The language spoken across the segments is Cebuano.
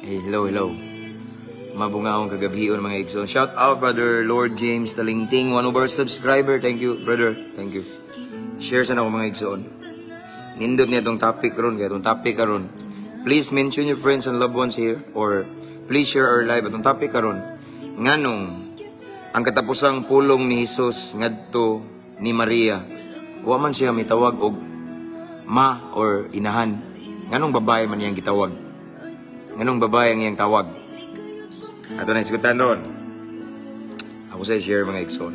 Hey, hello, hello. Mabungaong kagabhion, mga igsoon. Shout out, Brother Lord James Talingting, one of our subscriber. Thank you, brother. Thank you. Share sa nako, mga igsoon. Nindot niya itong topic ron, kaya itong topic karon. Please mention your friends and loved ones here or please share our live. Atong topic karon, nganong ang katapusang pulong ni Jesus ngadto ni Maria, wa man siya mitawag og ma or inahan? Nganong babae man iyang gitawag? Nganong babae ang iyang tawag? Ato na isgutan ron. Ako sa share, mga igsoon.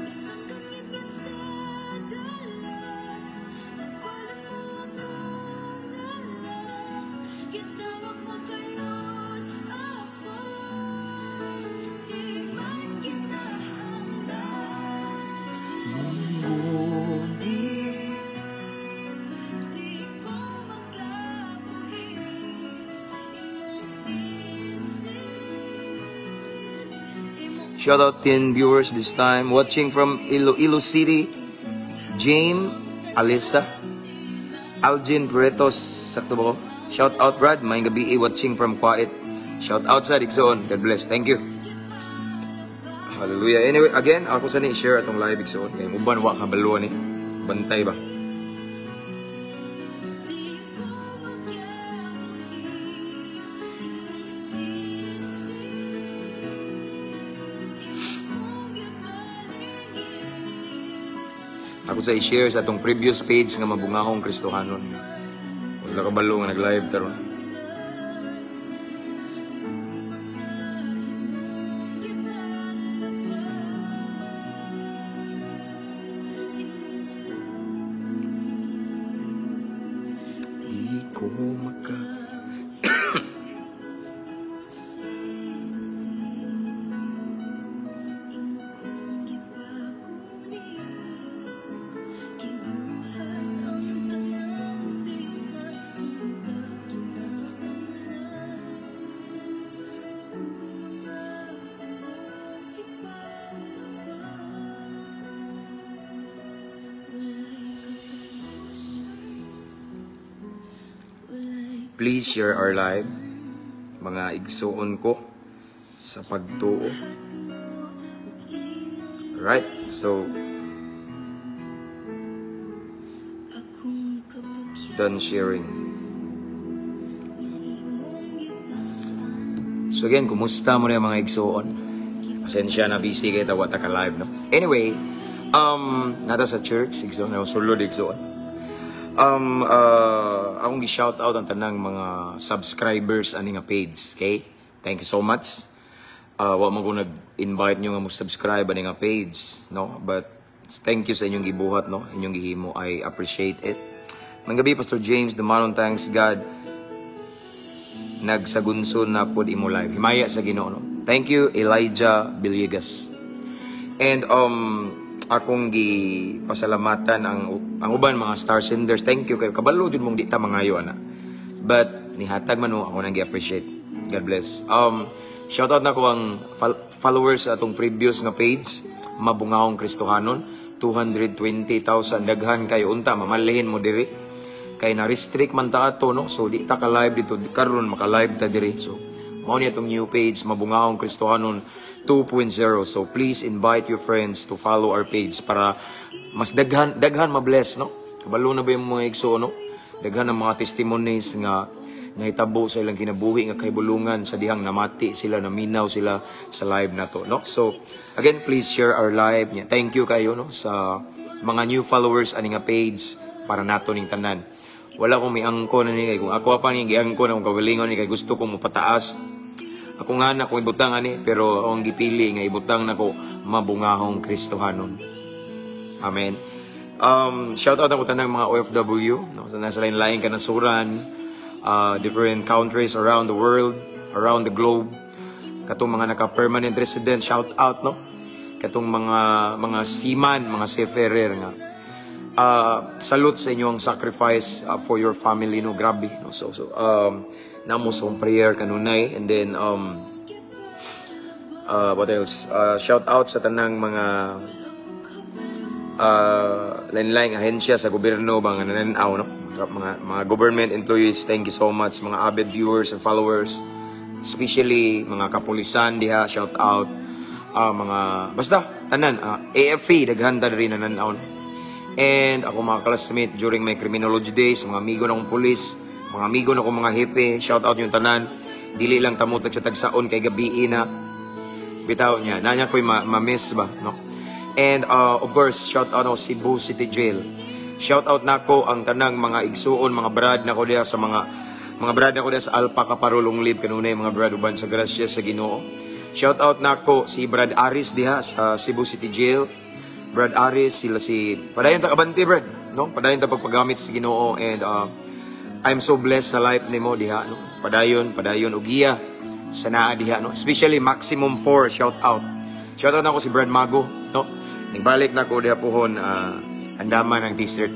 Bisang kangit sa dalan, nagpalan mo ako na lang. Gitawag mo gayud ako. Di man kinahanglan. Ngunit di ko makabuhi imong sinsir imong Shout out 10 viewers this time watching from Iloilo City. James, Alisa, Algin Pretos, sakto ba ko? Shout out, Brad, may gabi watching from Kuwait. Shout out sa igsoon. God bless. Thank you. Hallelujah. Anyway, again, ako sa ni share atong live, igsoon. Kay uban wa kabalo ni. Bantay ba? Di ko makabuhi imong sinsir imong gibaligi. Ako sa i-share sa atong previous page nga Mabungahong Kristohanon. Wala kabalo nga nag-live taron. Imong gipalabas. Di ko maka Imong sinsir imo kong gipaguni. Gibuhat ang tanan di man unta kinahanglan. Kung mga imong gipalabas. Walay katapusan. Walay Please share our live, mga igsuon ko sa pagtuo. Right? So, Akong kapakyasan done sharing. Nga imong gipasan. So again, kumusta mo na mga igsuon? Pasensya na, busy kay tawa ta ka live, no? Anyway, nata sa church, igsuon, na sulod, igsuon. Akong gi-shout out ang tanang mga subscribers ani nga page, okay? Thank you so much. Wa man ko nag-invite nyo nga mo subscribe ani nga page, no? But thank you sa inyong gibuhat, no? Inyong gihimo, I appreciate it. Manggabi, Pastor James Dumanon, thanks God nagsagunson na pod imo live. Himaya sa Ginoo, no? Thank you, Elijah Villegas. And akong gipasalamatan ang uban mga star senders. Thank you kayo. Kabalo jud mong di ta mangayo ana. But nihatag man mo, ako nang gi-appreciate. God bless. Shout out na ko ang followers sa atong previous nga page, Mabungahong Kristohanon, 220,000, daghan kayo. Unta mamalihin mo diri kay na restrict man ta ato, no? So di ta ka live dito. Karon maka live ta diri. So mao ni atong new page, Mabungahong Kristohanon 2.0. So please invite your friends to follow our page para mas daghan daghan mabless, no? Kabalo na ba yung mga igsoon, no? Daghan ang mga testimonies nga nahitabo sa ilang kinabuhi nga kahibulungan sa dihang namati sila, naminaw sila sa live na to, no? So again, please share our live. Thank you kayo, no, sa mga new followers ani nga page para nato ning tanan. Wala kong may angko na ni kay kung ako pa ni giangko na akong kagalingon ni kay gusto kong mopataas ako nga na kung ibutang ani, pero ang gipili nga ibutang nako, Mabungahong Kristohanon. Amen. Shout out ako tanang mga OFW, no? Nasa lain-lain kanasuran, different countries around the world, around the globe. Katong mga naka-permanent resident, shout out, no? Katong mga seaman, mga seafarer nga. Salute sa inyong sacrifice for your family, no? Grabe, no? So namo sa akong prayer kanunay and then what else? Shout out sa tanang mga lain-laing ahensya sa gobyerno ba nga nananaw, no? mga government employees, thank you so much. Mga avid viewers and followers, especially mga kapulisan diha, shout out. Mga basta tanan, AFP, daghan ta diri na nan-aw. And ako mga classmate during my criminology days, mga amigo na akong pulis, mga amigo na akong mga hepe, shout out yung tanan. Dili lang tamo tag sa tagsaon kay gabii na bitaw niya. Nanya ko'y ma-miss ba, no? And of course, shout out ako Cebu City Jail. Shout out nako ang tanang mga igsuon, mga brad nako diha sa mga brad nako diha sa Alpha Kaparo, long live kanunay, mga brad, uban sa grasya sa Ginoo. Shout out nako si Brad Aris diha sa Cebu City Jail. Brad Aris, sila si padayon ta kabante, Brad, no? Padayon ta pagpagamit sa Ginoo and I'm so blessed sa life nimo diha, no? Padayon, padayon og giya sa naa diha, no? Especially Maximum 4, shout out. Shout out nako si Brad Mago, no? Nagbalik na ko diha pohon, andaman ng t-shirt.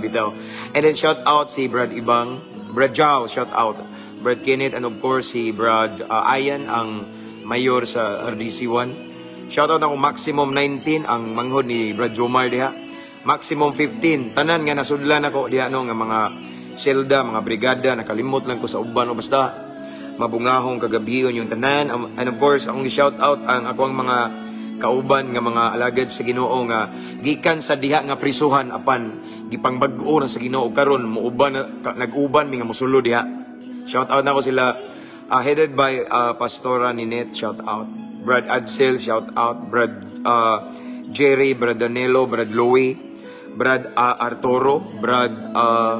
Bitaw. And then shout out si Brad Ibang, Brad Jao, shout out. Brad Kenneth and of course si Brad Ayan, ang mayor sa RDC1. Shout out ako Maximum 19, ang manghod ni Brad Jomar diha. Maximum 15, tanan nga nasudlan ako diha, no, nga mga selda, mga brigada, nakalimot lang ko sa uban o basta mabungahong kagabion yung tanan. And of course, akong i-shout out ang ako ang mga kauban nga mga alagad sa Ginoo nga gikan sa diha nga prisuhan apan gipangbag-o na sa Ginoo, karon muuban na, nag-uban mi nga mosulo diha. Shout out nako sila, headed by Pastora Ninette, shout out. Brad Adsel, shout out. Brad Jerry, Brad Danilo, Brad Louie, Brad Arturo, Brad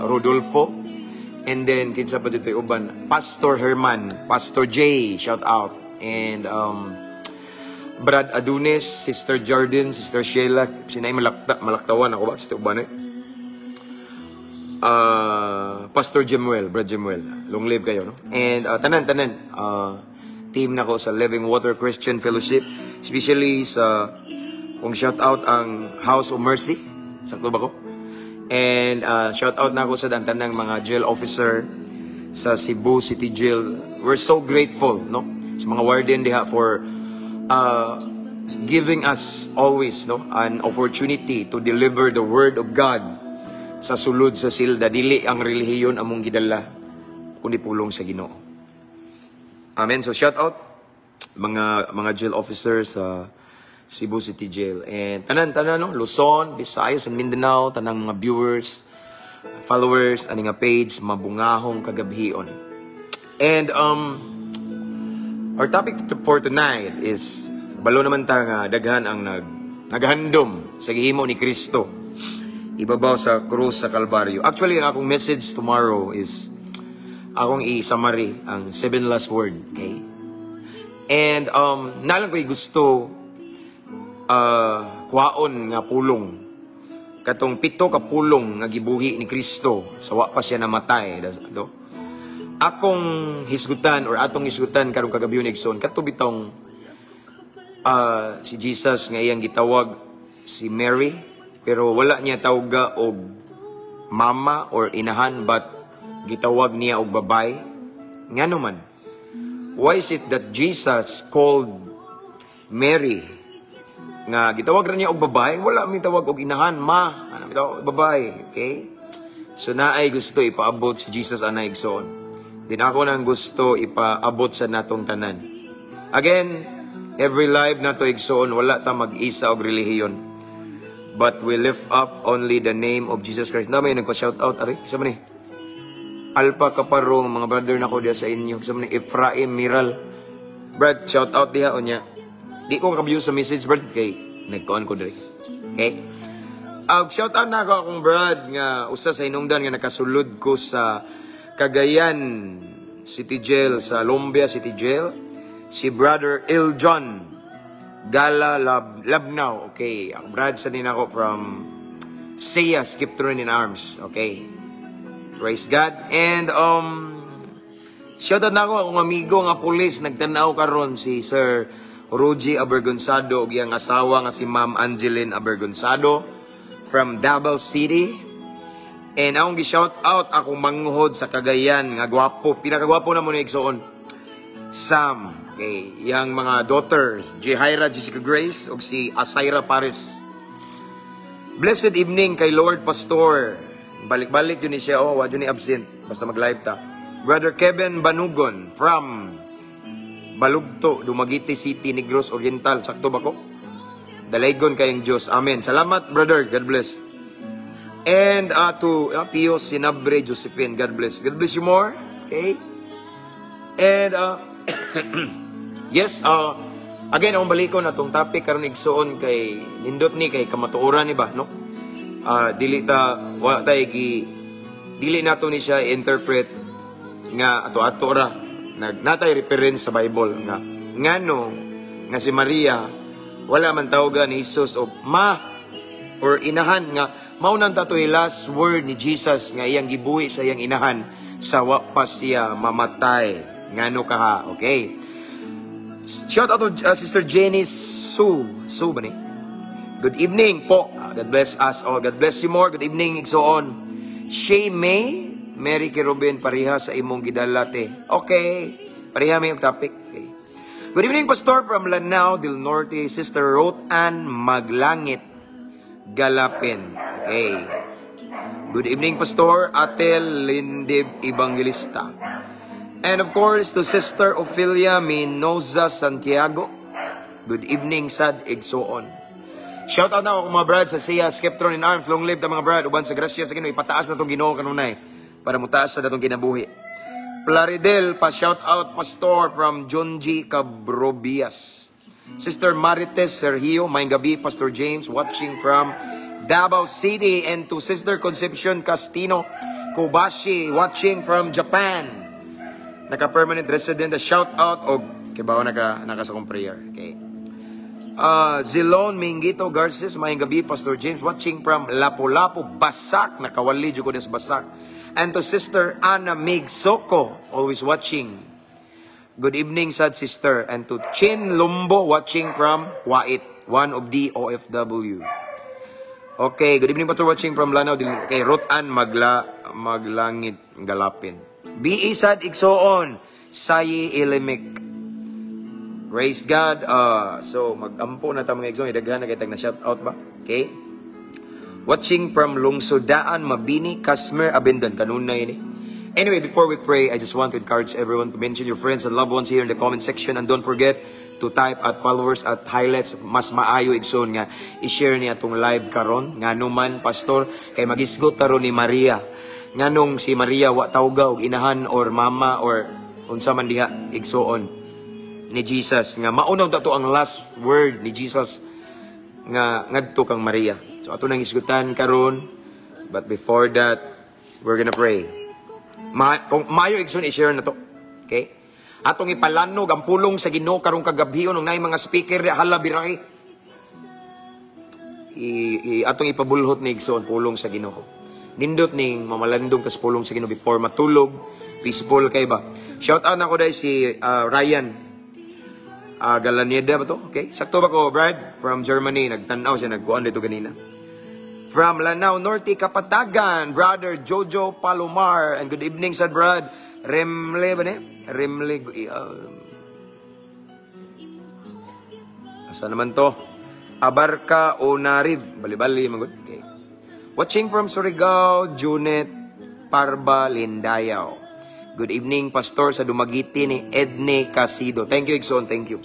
Rodolfo, and then kinsa pa dito uban, Pastor Herman, Pastor Jay, shout out. And Brad Adunes, Sister Jordan, Sister Sheila, sinay malaktawan ako ba sa uban eh. Pastor Jemuel, Brad Jemuel. Long live kayo, no? And tanan, tanan, team nako sa Living Water Christian Fellowship, especially sa kung shout out ang House of Mercy, sakto ba ko? And shout out nako sa tanang mga jail officer sa Cebu City Jail. We're so grateful, no? Sa mga warden diha for giving us always, no, an opportunity to deliver the word of God sa sulod sa silda. Dili ang relihiyon among gidala kundi pulong sa Ginoo. Amen. So shout out mga jail officers sa Cebu City Jail and tanan tanan, no, Luzon, Visayas and Mindanao, tanang mga viewers, followers ani nga page, mabungahong kagabhion. And our topic for tonight is, balo naman ta nga daghan ang naghandom sa gihimo ni Kristo ibabaw sa krus sa Kalbaryo. Actually, ang akong message tomorrow is akong i-summary ang seven last word, okay? And nalang ko'y gusto kuhaon nga pulong, katong pito ka pulong nga gibuhi ni Kristo sa wa pa siya namatay, do. Akong hisgutan or atong hisgutan karong kagabi, igsoon, kato bitong si Jesus nga iyang gitawag si Mary, pero wala niya tawga og mama or inahan but gitawag niya og babay. Ngano man? Why is it that Jesus called Mary nga gitawag ra niya og babay, wala mi tawag og inahan, ma, ano bitaw, babay, okay? So naay gusto ipaabot si Jesus ana, igsoon. Din ako nang gusto ipaabot sa natong tanan. Again, every live nato, igsoon, wala ta mag-isa og relihiyon. But we lift up only the name of Jesus Christ. Na may nagpa-shout out ari, isa man ni. Alpha Kaparong, mga brother nako diha sa inyo. Isa man ni Ephraim Miral. Brad, shout out diha unya. Di ko ka sa message, brad, kay nagkuan ko diri. Okay? Shout out na ako akong brad nga usa sa hinungdan nga nakasulod ko sa Cagayan City Jail, sa Lumbia City Jail, si Brother Iljon Gala Labnaw. Okay, ang brad sa din ako from Siya Skiptron in Arms. Okay. Praise God. And shout out na ako akong amigo nga pulis nagtanaw karon, si Sir Rogie Abergonzado ug iyang asawa nga si Ma'am Angeline Abergonzado from Davao City. And akong gi-shout out akong manghod sa Cagayan nga gwapo, pinakagwapo na mo ni, igsoon. Sam, okay, yang mga daughters, Jehaira Jessica Grace ug si Asaira Paris. Blessed evening kay Lord Pastor. Balik-balik jud ni siya, oh, wa jud ni absent. Basta mag-live ta. Brother Kevin Banugon from Balugto, Dumaguete City, Negros Oriental. Sakto ba ko? Dalaygon kayong Diyos. Amen. Salamat, brother. God bless. And to Pio Sinabre Josephine. God bless. God bless you more. Okay? And yes, again, akong balikon na tong topic karon, igsuon, kay nindot ni kay kamatuoran ni ba, no? Dili ta wa tay gi dili nato ni siya interpret nga ato-ato ra. Nag natay reference sa Bible nga ngano nga si Maria wala man tawga ni Jesus og ma or inahan, nga mao nang tatoy last word ni Jesus nga iyang gibuhi sa iyang inahan sa wa pa siya mamatay. Ngano kaha? Okay. Shout out to Sister Jenny Sue. Sue ba ni? Good evening po. God bless us all. God bless you more. Good evening, igsoon. Shay May, Mary Kerubin, pareha sa imong gidala te. Okay. Pareha may yung topic. Okay. Good evening, Pastor from Lanao del Norte, Sister Ruth Ann Maglangit Galapin. Okay. Good evening, Pastor Atel Lindib Evangelista. And of course, to Sister Ophelia Minoza Santiago. Good evening, sad igsoon. Shout out na ako mga brad sa Siya Skeptron in Arms. Long live ta, mga brad. Uban sa grasya sa Ginoo. Ipataas na tong Ginoo kanunay para mutaas sa datong kinabuhi. Plaridel, pa shout out, Pastor from John G. Cabrobias. Sister Marites Sergio, maayong gabi, Pastor James, watching from Davao City. And to Sister Concepcion Castino Kobashi, watching from Japan. Naka-permanent resident, a shout out og kibaw naka sa akong prayer. Okay. Zilon Mingito Garces, maayong gabi, Pastor James, watching from Lapu-Lapu, Basak, nakawali jud ko des Basak. And to Sister Ana Mig Soko, always watching. Good evening, sad sister. And to Chin Lumbo, watching from Kuwait, one of the OFW. Okay, good evening, Pastor, watching from Lanao. Okay, Rotan Maglangit Galapin. BE sad igsoon, Sayi Ilimik. Praise God. So, mag-ampo na ta, mga igsoon. Idaghan na kay tag na shout out ba? Okay? Watching from Lungsodaan, Mabini, Kasmer, Abendan. Kanunay ni. Anyway, before we pray, I just want to encourage everyone to mention your friends and loved ones here in the comment section. And don't forget to type at followers at highlights. Mas maayo, igsoon, nga i-share niya atong live karon. Nga numan, Pastor, kay magisgot taron ni Maria. Nganong si Maria wa tawga og inahan or mama or unsa man diha, igsoon, ni Jesus, nga mao na to ang last word ni Jesus nga ngadto kang Maria. So ato nang isgutan karon, but before that, we're gonna pray. Kung maayo, igsoon, i-share na to. Okay? Atong ipalanog ang pulong sa Ginoo karong kagabhion ug naay mga speaker di hala birahe. I atong ipabulhot ni, igsoon, pulong sa Ginoo. Nindot ning mamalandong tas pulong sa Ginoo before matulog. Peaceful kay ba? Shout out na ko dahil si Ryan Galaneda ba to? Okay. Sakto ba ko, Brad? From Germany. Nagtanaw siya. Nagkuan dito ganina. From Lanao Norte, Kapatagan, Brother Jojo Palomar. And good evening sa Brad. Remle ba ni? Remle. Asa naman to? Abarca o Narib. Bali-bali, magod. Okay. Watching from Surigao, Junet Parba Lindayaw. Good evening, Pastor, sa Dumaguete ni Edne Casido. Thank you, igsoon. Thank you.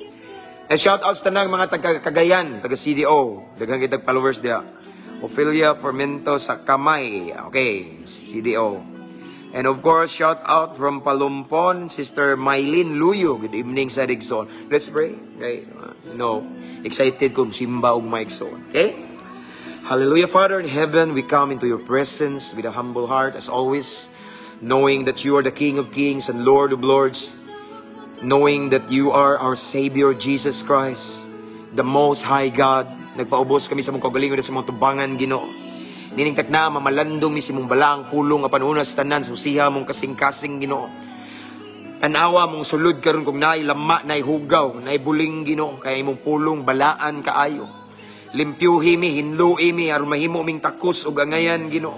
And shout out sa tanang mga taga Cagayan, taga CDO. Daghang kitag followers diha. Ophelia Formento sa Kamay. Okay, CDO. And of course, shout out from Palumpon, Sister Mylene Luyo. Good evening sa igsoon. Let's pray. Okay. No, excited kung simba og mga igsoon. Okay? Hallelujah, Father in heaven, we come into your presence with a humble heart as always, knowing that you are the King of Kings and Lord of Lords, knowing that you are our Savior, Jesus Christ, the Most High God. Nagpaubos kami sa mong kagalingon at sa mong tubangan, Ginoo. Nining takna, mamalandong mi sa mong balaang pulong, apan una sa tanan, susiha mong kasing-kasing, Ginoo. Tanawa mong sulod karon kung naay lama, naay hugaw, naay buling, Ginoo, kay imong pulong balaan kaayo. Limpyuhi mi, hinlui mi, aron mahimo ming takos ug angayan, Ginoo.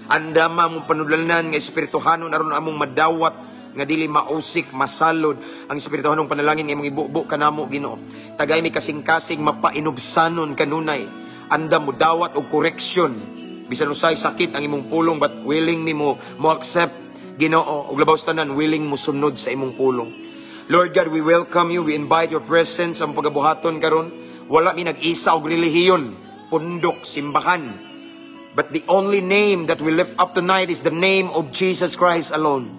Andama mong panudlanan nga espirituhanon aron among madawat nga dili mausik, masalod ang espirituhanong panalangin nga imong ibubo kanamo, Ginoo. Tagay mi kasing-kasing mapainubsanon kanunay. Andam mo dawat og correction. Bisan usay sakit ang imong pulong, but willing nimo mo accept, Ginoo, ug labaw sa tanan, willing mo sunod sa imong pulong. Lord God, we welcome you. We invite your presence ang pagabuhaton karon. Wala mi nag-isa og relihiyon, pundok, simbahan. But the only name that we lift up tonight is the name of Jesus Christ alone.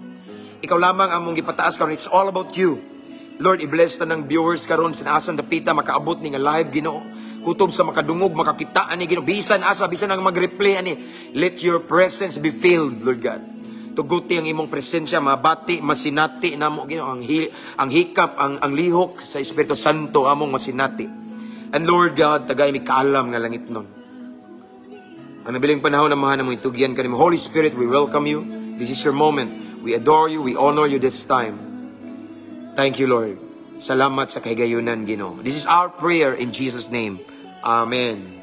Ikaw lamang ang among gipataas karon. It's all about you. Lord, i-bless tanang viewers karon sa asan dapita makaabot ni nga live, Ginoo. Kutob sa makadungog, makakita ani, Ginoo. Bisan asa, bisan ang mag-replay ani. Let your presence be filled, Lord God. Tuguti ang imong presensya, mabati, masinati namo, Ginoo, ang hikap, ang lihok sa Espiritu Santo among masinati. And Lord God, tagay mi kaalam nga langit nun. Ang nabiling panahon na mahal mo itugyan kanimo. Holy Spirit, we welcome you. This is your moment. We adore you. We honor you this time. Thank you, Lord. Salamat sa kahigayunan, Ginoo. This is our prayer in Jesus' name. Amen.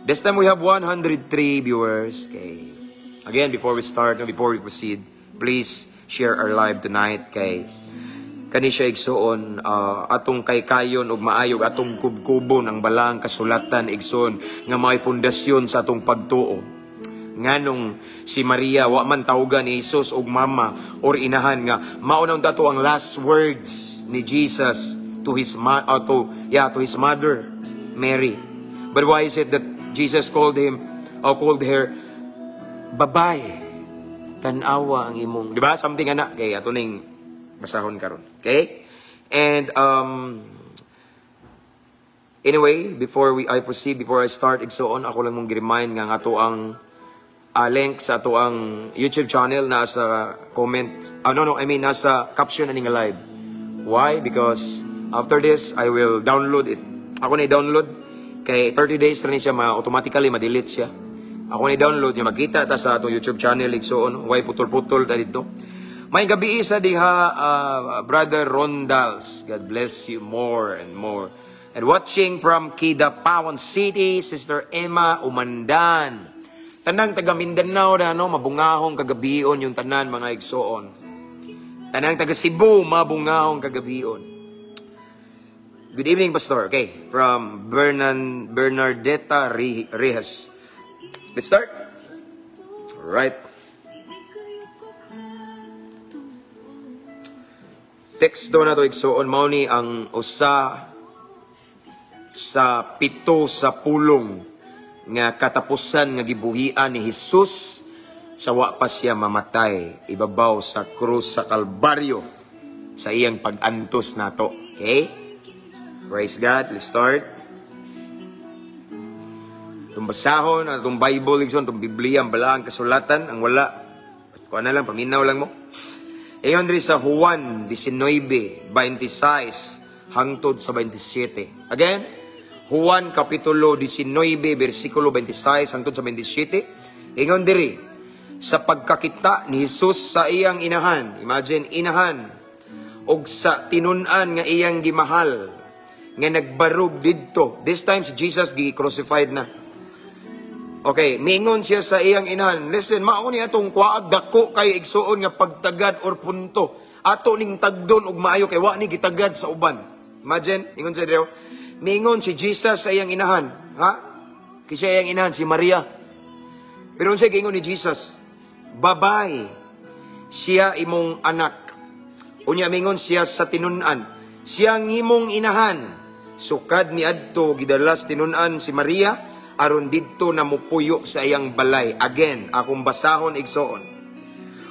This time we have 103 viewers. Okay. Again, before we start, no, before we proceed, please share our live tonight kay kani siya, igsuon, atong kaykayon og maayog atong kubkubon ang balaang kasulatan, igsuon, nga may pundasyon sa atong pagtuo. Nganong si Maria wa man tawgan ni Jesus og mama or inahan, nga mao na dato ang last words ni Jesus to his ma- to yeah to his mother Mary? But why is it that Jesus called him or called her "Babay, tan-awa ang imong," di ba? Something ana kay ato ning basahon karon. Okay? And anyway, before we I proceed, before I start, igsuon, ako lang mong gi-remind nga ato ang link sa ato ang YouTube channel nasa comment. No, I mean nasa caption ani nga live. Why? Because after this, I will download it. Ako na i-download kay 30 days ra ni siya, ma automatically ma-delete siya. Ako na i-download niya, makita ta sa atong YouTube channel, igsuon, way putol-putol ta dito. May gabi isa diha, Brother Rondals. God bless you more and more. And watching from Kidapawan City, Sister Emma Umandan. Tanang taga Mindanao na no, mabungahong kagabion yung tanan, mga igsoon. Tanang taga Cebu, mabungahong kagabion. Good evening, Pastor. Okay, from Bernardetta Reyes. Let's start. All right. Teksto na to, igsuon, mao ni ang usa sa pito sa pulong nga katapusan nga gibuhian ni Jesus sa wa pa siya mamatay ibabaw sa krus sa Kalbaryo sa iyang pag-antos nato. Okay? Praise God. Let's start. Itong basahon, itong Bible, igsoon, itong Biblia, ang balaang kasulatan, ang wala. Basta kuha na lang, paminaw lang mo. Ingon diri sa Juan 19, 26 hangtod sa 27. Again, Juan Kapitulo 19, versikulo 26 hangtod sa 27. Ingon diri, sa pagkakita ni Jesus sa iyang inahan, imagine, inahan, og sa tinun-an nga iyang gimahal, nga nagbarog didto. This time si Jesus gi-crucified na. Okay, mingon siya sa iyang inahan. Listen, mao ni atong kuwaag dako kay, igsuon, nga pagtagad or punto. Ato ning tagdon og maayo kay wa ni gitagad sa uban. Imagine, ingon sa diri. Mingon si Jesus sa iyang inahan, ha? Kasi iyang inahan si Maria. Pero unsay giingon ni Jesus? "Babay, siya imong anak." Unya mingon siya sa tinun-an, "Siya ang imong inahan." Sukad ni adto gidala sa tinun-an si Maria aron didto na mupuyo sa iyang balay. Again, akong basahon, igsoon.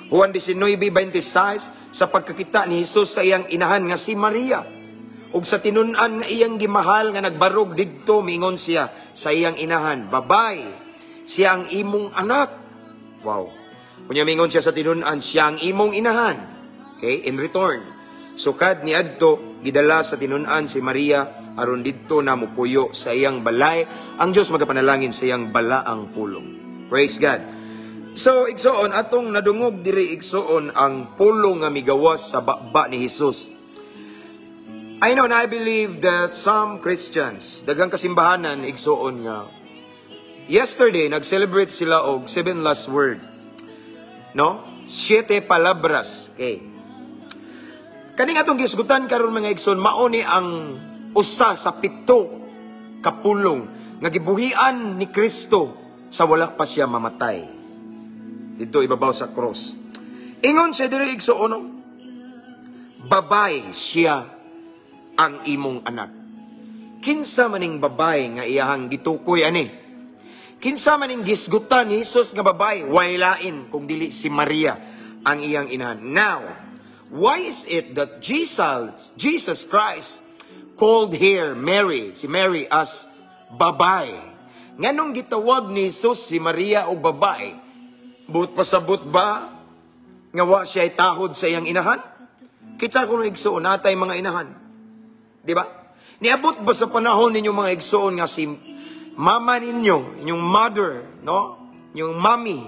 Juan 19:26, sa pagkakita ni Jesus sa iyang inahan nga si Maria ug sa tinun-an nga iyang gimahal nga nagbarog didto, miingon siya sa iyang inahan, "Babay, siya ang imong anak." Wow. Unya mingon siya sa tinun-an, "Siya ang imong inahan." Okay, in return. Sukad ni adto gidala sa tinun-an si Maria aron didto na mupuyo sa iyang balay. Ang Dios magapanalangin sa iyang balaang pulong. Praise God. So, igsoon, atong nadungog diri, igsoon, ang pulong nga migawas sa baba ni Jesus. I know and I believe that some Christians, daghang kasimbahanan, igsoon, nga yesterday nag-celebrate sila og seven last word. No? Siete palabras. Okay. Kaning atong gisgutan karon, mga igsoon, mao ni ang usa sa pito kapulong nga gibuhian ni Kristo. Sa wala pa siya mamatay didto ibabaw sa cross. Ingon siya diri, igsuon, no? "Babay, siya ang imong anak." Kinsa maning babay nga iyahang gitukoy ani? Kinsa maning gisgutan ni Jesus nga babay? Way lain kung dili si Maria, ang iyang inahan. Now, why is it that Jesus Christ called here Mary, si Mary, as babay? Nganong gitawag ni Jesus si Maria og babay? Buot pasabot ba nga wa siya tahod sa iyang inahan? Kita kuno, igsuon, natay mga inahan. Di ba? Niabot ba sa panahon ninyo, mga igsuon, nga si mama ninyo, inyong mother, no? Inyong mami,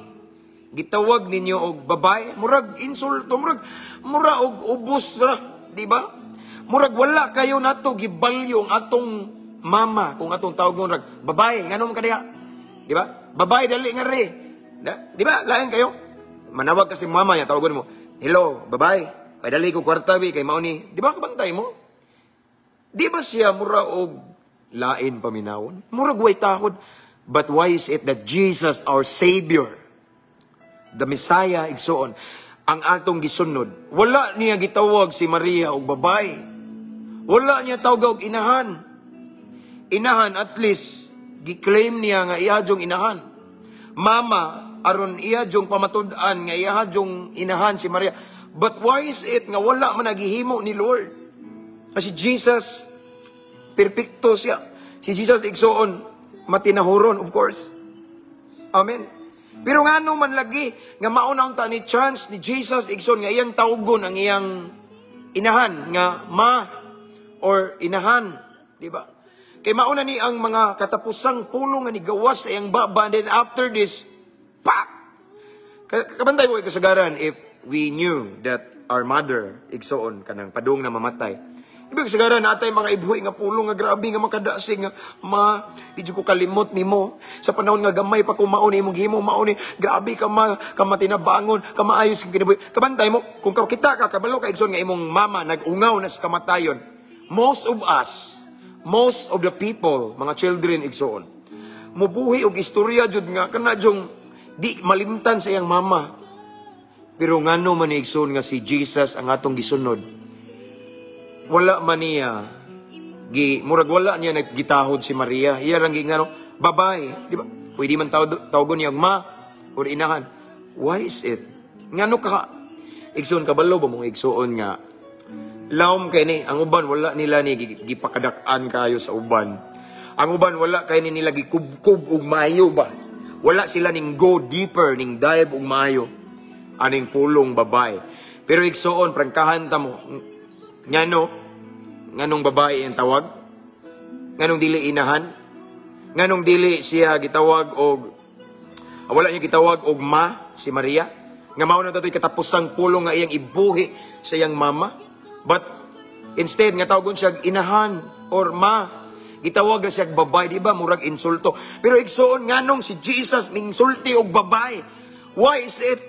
gitawag ninyo og babay? Murag insulto, murag mura og ubos ra, di ba? Murag wala kayo nato gibalyo ang atong mama kung atong tawag mo murag babay, ngano man kadiha? Di ba? "Babay, dali nga re." Di ba? Lain kayo. Manawag kasi mama niya, tawagon mo, "Hello, babay. Padali ko kwarta bi kay mao ni." Di ba kabantay mo? Di ba siya mura og lain paminawon? Murag way tahod. But why is it that Jesus, our Savior, the Messiah, igsuon, ang atong gisunod, wala niya gitawag si Maria og babay? Wala niya tawag og inahan. Inahan, at least, gi-claim niya nga iya jung inahan. Mama, aron iya jung pamatud-an nga iya jung inahan si Maria. But why is it nga wala man nagihimo ni Lord? Kasi Jesus, perpekto siya. Si Jesus, igsuon, matinahuron, of course. Amen. Pero ngano man lagi nga mauna unta ni chance ni Jesus, igsoon, nga iyang tawgon ang iyang inahan nga ma or inahan, di ba? Kay mauna ni ang mga katapusang pulong nga nigawas sa iyang baba, and then after this, pak! Kabantay mo kay kasagaran, if we knew that our mother, igsoon, kanang padung na mamatay, ibig kasagaran natay mga ibuhi nga pulong nga grabe nga makadasig nga, "Ma, di jud ko kalimot nimo. Sa panahon nga gamay pa ko, mao ni imong gihimo, mao ni grabe ka ma, ka matinabangon, ka maayos kang kinabuhi." Kabantay mo, kung kita ka kabalo ka, igsoon, nga imong mama nag-ungaw na sa kamatayon. Most of us, most of the people, mga children, igsoon, mubuhi og istorya jud nga kana jung di malimtan sa iyang mama. Pero ngano man, igsoon, nga si Jesus ang atong gisunod, wala man niya gi murag wala niya naggitahod si Maria? Iya lang gingano, "Babay," di ba? Pwede man tawgon niya og ma or inahan. Why is it? Ngano ka, igsoon? Kabalo ba mong, igsuon, nga lawom kay ni ang uban wala nila ni gipakadak-an kayo sa uban? Ang uban wala kay ni nila gikubkob og maayo ba? Wala sila ning go deeper, ning dive og maayo aning pulong babay. Pero igsuon, prangkahan ta mo, ngano nganong babae ang tawag? Nganong dili inahan? Nganong dili siya gitawag og wala niya gitawag og ma si Maria? Nga mao na tatoy katapusang pulong nga iyang ibuhi sa iyang mama. But instead nga tawagon siya inahan or ma, gitawag na siya babay, di ba? Murag insulto. Pero igsuon, nganong si Jesus mingsulti og babay? Why is it?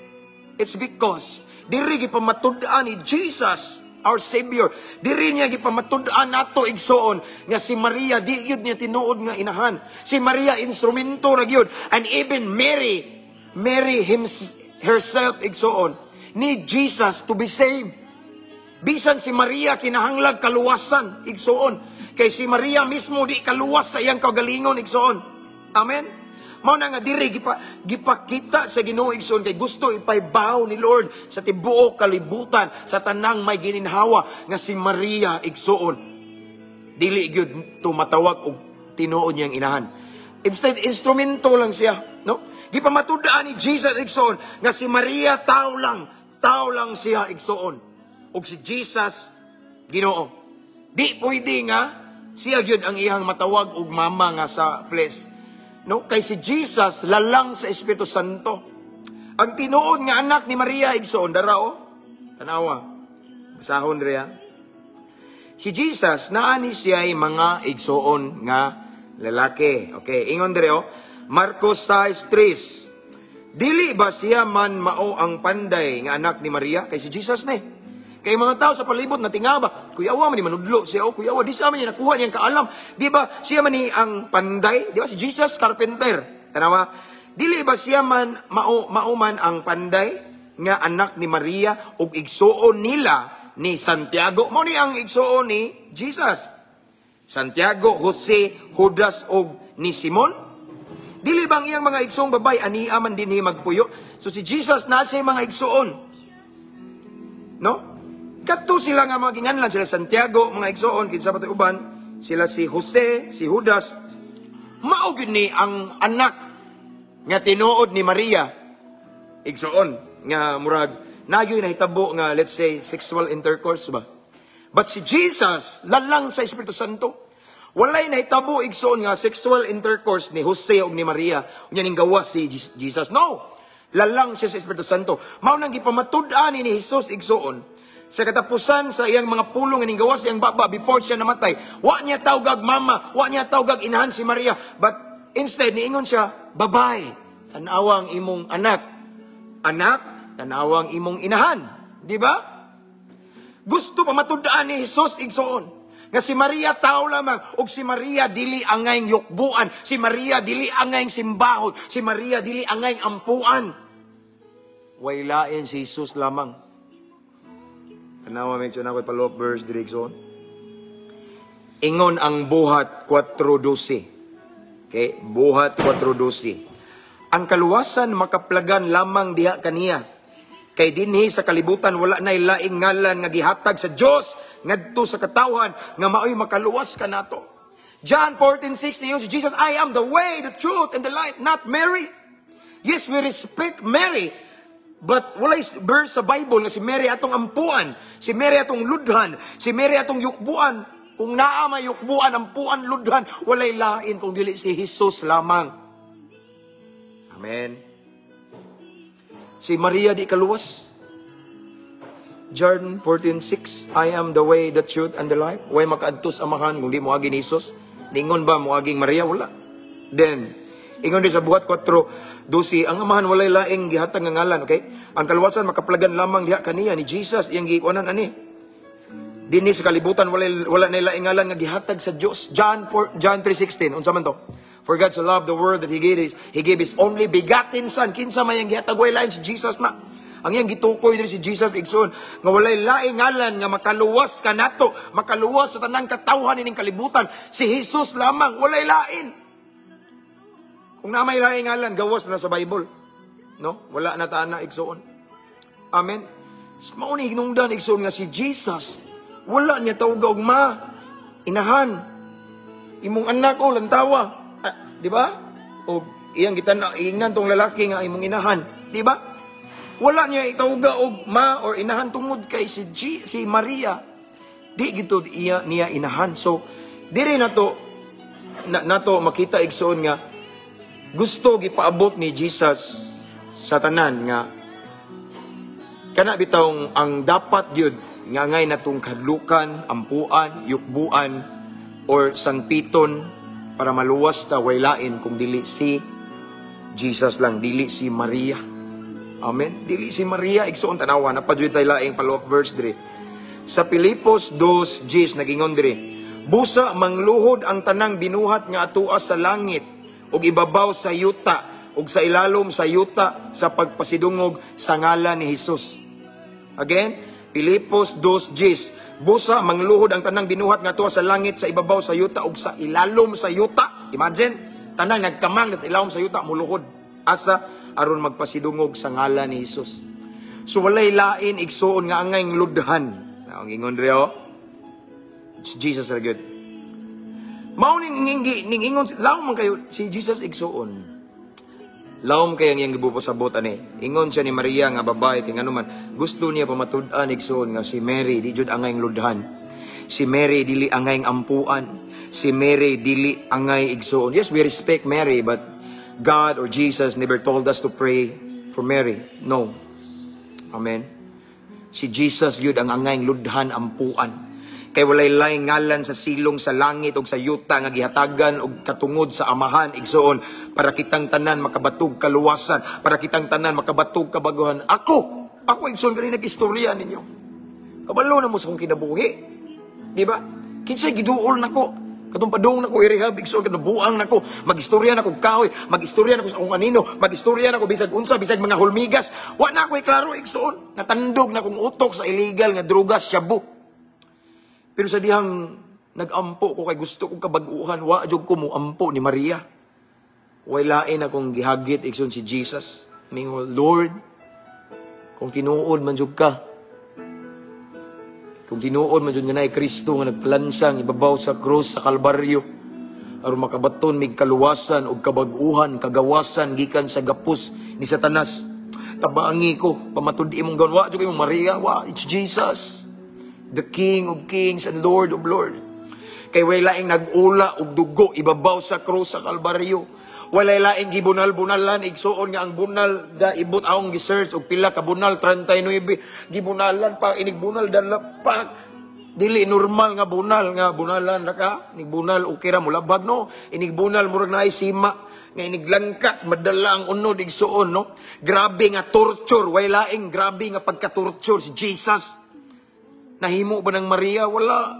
It's because diri gipamatud-an ni Jesus, our Savior. Diri niya gipamatud-an nato, igsuon, nga si Maria di gyud niya tinuod nga inahan. Si Maria instrumento ra gyud. And even Mary, Mary herself, igsuon, need Jesus to be saved. Bisan si Maria kinahanglag kaluwasan, igsuon. Kay si Maria mismo di kaluwas sa iyang kagalingon, igsuon. Amen. Mao na nga diri gipakita sa Ginoo, igsoon, kay gusto ipaybaw ni Lord sa tibuok kalibutan, sa tanang may gininhawa, nga si Maria, igsuon, dili gyud tumatawag og tinuod niyang inahan. Instead, instrumento lang siya, no? Gipamatud-an ni Jesus, igsoon, nga si Maria tao lang, tao lang siya, igsuon. Ug si Jesus Ginoo. Di pwede nga siya gyud ang iyang matawag og mama nga sa flesh. No, kay si Jesus lalang sa Espiritu Santo. Ang tinuod nga anak ni Maria, igsoon, dara oh. Tanawa. Basahon diri. Si Jesus naa ni siya ay mga igsoon nga lalaki. Okay, ingon diri oh. Marcos 6:3. Dili ba siya man mao ang panday nga anak ni Maria? Kay si Jesus ni. Kay mga tao sa palibot na tingaba, "Kuyawa man ni manudlo siya, oh, kuyawa, di siya man niya nakuha niyang kaalam. Di ba siya man ni ang panday? Di ba si Jesus carpenter?" Tanawa. Dili ba siya man mao man ang panday nga anak ni Maria ug igsuon nila ni Santiago? Mao ni ang igsuon ni Jesus. Santiago, Jose, Judas ug ni Simon. Dili bang iyang mga igsoong babay ania man dinhi magpuyo? So si Jesus naa siya mga igsuon. No? Kadto sila nga mga ginganlan sila Santiago, mga igsuon, kinsa pa to'y uban, sila si Jose, si Judas. Mao gyud ni ang anak nga tinuod ni Maria. Igsuon nga murag nagyoy nahitabo nga, let's say, sexual intercourse ba. But si Jesus lalang sa Espiritu Santo. Walay nahitabo, igsuon, nga sexual intercourse ni Jose ug ni Maria. Unya ning gawas si Jesus. No. Lalang siya sa Espiritu Santo. Mao nang gipamatud-an ni Jesus, igsuon, sa katapusan sa iyang mga pulong ning gawas iyang baba before siya namatay. Wa niya tawgag mama, wa niya tawgag inahan si Maria. But instead, niingon siya, "Babay, tanawa ang imong anak. Anak, tanawa ang imong inahan." Di ba? Gusto pamatud-an ni Jesus, igsuon, nga si Maria tao lamang ug si Maria dili angayng yukbuan, si Maria dili angayng simbahon, si Maria dili angayng ampuan. Way lain, si Jesus lamang. Tanawa, medyo na ako'y follow-up verse diri, igsoon. Ingon ang Buhat 4:12. Okay, Buhat 4:12. Ang kaluwasan makaplagan lamang diha kaniya. Kay dinhi sa kalibutan wala nay laing ngalan nga gihatag sa Dios ngadto sa katawhan nga maoy makaluwas kanato. John 14:6, niingon si Jesus, "I am the way, the truth, and the life," not Mary. Yes, we respect Mary, but walay verse sa Bible nga si Mary atong ampuan, si Mary atong ludhan, si Mary atong yukbuan. Kung naa may yukbuan, ampuan, ludhan, walay lain kung dili si Jesus lamang. Amen. Si Maria di kaluwas. John 14:6, "I am the way, the truth, and the life." Way makaadto sa Amahan kung di moagi ni Jesus. Ningon ba moaging Maria? Wala. Then, ingon din sa Buhat 4:12, ang Amahan walay laing gihatag nga ngalan, okay? Ang kaluwasan makaplagan lamang diha kaniya ni Jesus, iyang gikuanan ani. Dinhi sa kalibutan wala na laing ngalan nga gihatag sa Dios. John 4, John 3:16, unsa man to? "For God so loved the world that he gave his only begotten son." Kinsa man yang gihatag? Way lain, si Jesus na. Ang iyang gitukoy diri si Jesus, igsoon, nga walay laing ngalan nga makaluwas kanato, makaluwas sa tanang katawhan ining kalibutan. Si Jesus lamang, walay lain. Kung naa may laing ngalan, gawas na sa Bible. No? Wala na ta na, igsoon. Amen. Mao ni hinungdan, igsoon, nga si Jesus wala niya tawga og ma inahan. "Imong anak o lantawa." Ah, di ba? O iyang gitan ingnan tong lalaki nga imong inahan, di ba? Wala niya itawga og ma or inahan tungod kay si Maria di gito iya niya inahan. So diri nato makita, igsoon, nga gusto gipaabot ni Jesus sa tanan nga kana bitawng ang dapat gyud nga ngay natong kadlukan, ampuan, yukbuan or sangpiton para maluwas ta, way lain kung dili si Jesus lang, dili si Maria. Amen. Dili si Maria, igsoon. Tanawa, naa pa juy tay laing follow-up verse diri. Sa Pilipos 2:10, nagingon diri, "Busa mangluhod ang tanang binuhat nga atua sa langit ug ibabaw sa yuta ug sa ilalom sa yuta sa pagpasidungog sa ngalan ni Jesus." Again, Pilipos 2:10. "Busa mangluhod ang tanang binuhat nga atua sa langit, sa ibabaw sa yuta ug sa ilalom sa yuta." Imagine, tanang nagkamang sa ilalom sa yuta muluhod. Asa aron magpasidungog sa ngalan ni Jesus. So walay lain, igsuon, nga angayng ludhan. Ang ingon diri oh. It's Jesus are good. Mao ning ingon, lawom man kayo si Jesus, igsuon. Lawom kay ang iyang gibupasabot ani. Ingon siya ni Maria nga babae kay ngano man gusto niya pamatud-an, igsuon, nga si Mary di jud angayng ludhan. Si Mary dili angayng ampuan. Si Mary dili angay, igsuon. Yes, we respect Mary, but God or Jesus never told us to pray for Mary. No. Amen. Si Jesus yun ang angayng ludhan, ampuan. Kay walay laing ngalan sa silong sa langit ug sa yuta nga gihatagan og katungod sa Amahan, igsuon, para kitang tanan makabatog kaluwasan, para kitang tanan makabatog kabaguhan. Ako, igsuon, kanina nag-istorya ninyo. Kabalo na mo sa akong kinabuhi. Di ba? Kinsay giduol nako? Katong padung nako i-rehab, igsoon, katong buang nako, magistorya nako kahoy, magistorya nako sa akong anino, magistorya nako bisag unsa, bisag mga hulmigas. Wa na ako klaro, igsoon. Natandog na akong utok sa illegal nga drogas, shabu. Pero sa dihang nag-ampo ko kay gusto kong kabag-uhan, wa jud ko mo ampo ni Maria. Way lain akong gihagit, igsoon, si Jesus. Mingon, "Lord, kung tinuod man jud ka, kung tinuod man jud nga naay Kristo nga nagpalansang ibabaw sa krus sa Kalbaryo, aron makabaton mig kaluwasan ug kabag-uhan, kagawasan gikan sa gapos ni Satanas. Tabangi ko, pamatud imong gawon." Wa jud imong Maria, wa, it's Jesus, the King of Kings and Lord of Lords. Kay way laing nag-ula og dugo ibabaw sa krus sa Kalbaryo. Walay laing gibunal-bunalan, igsuon, nga ang bunal da ibot. Akong gi-search og pila ka bunal, 39 gibunalan pa, inigbunal dala pa. Dili normal nga bunal nga bunalan ra ka, inigbunal okay ra, mulabag, no? Inigbunal, murag naay sima nga iniglangkat, madala ang unod, igsuon, no? Grabe nga torture, way laing grabe nga pagka-torture si Jesus. Nahimo ba ng Maria? Wala.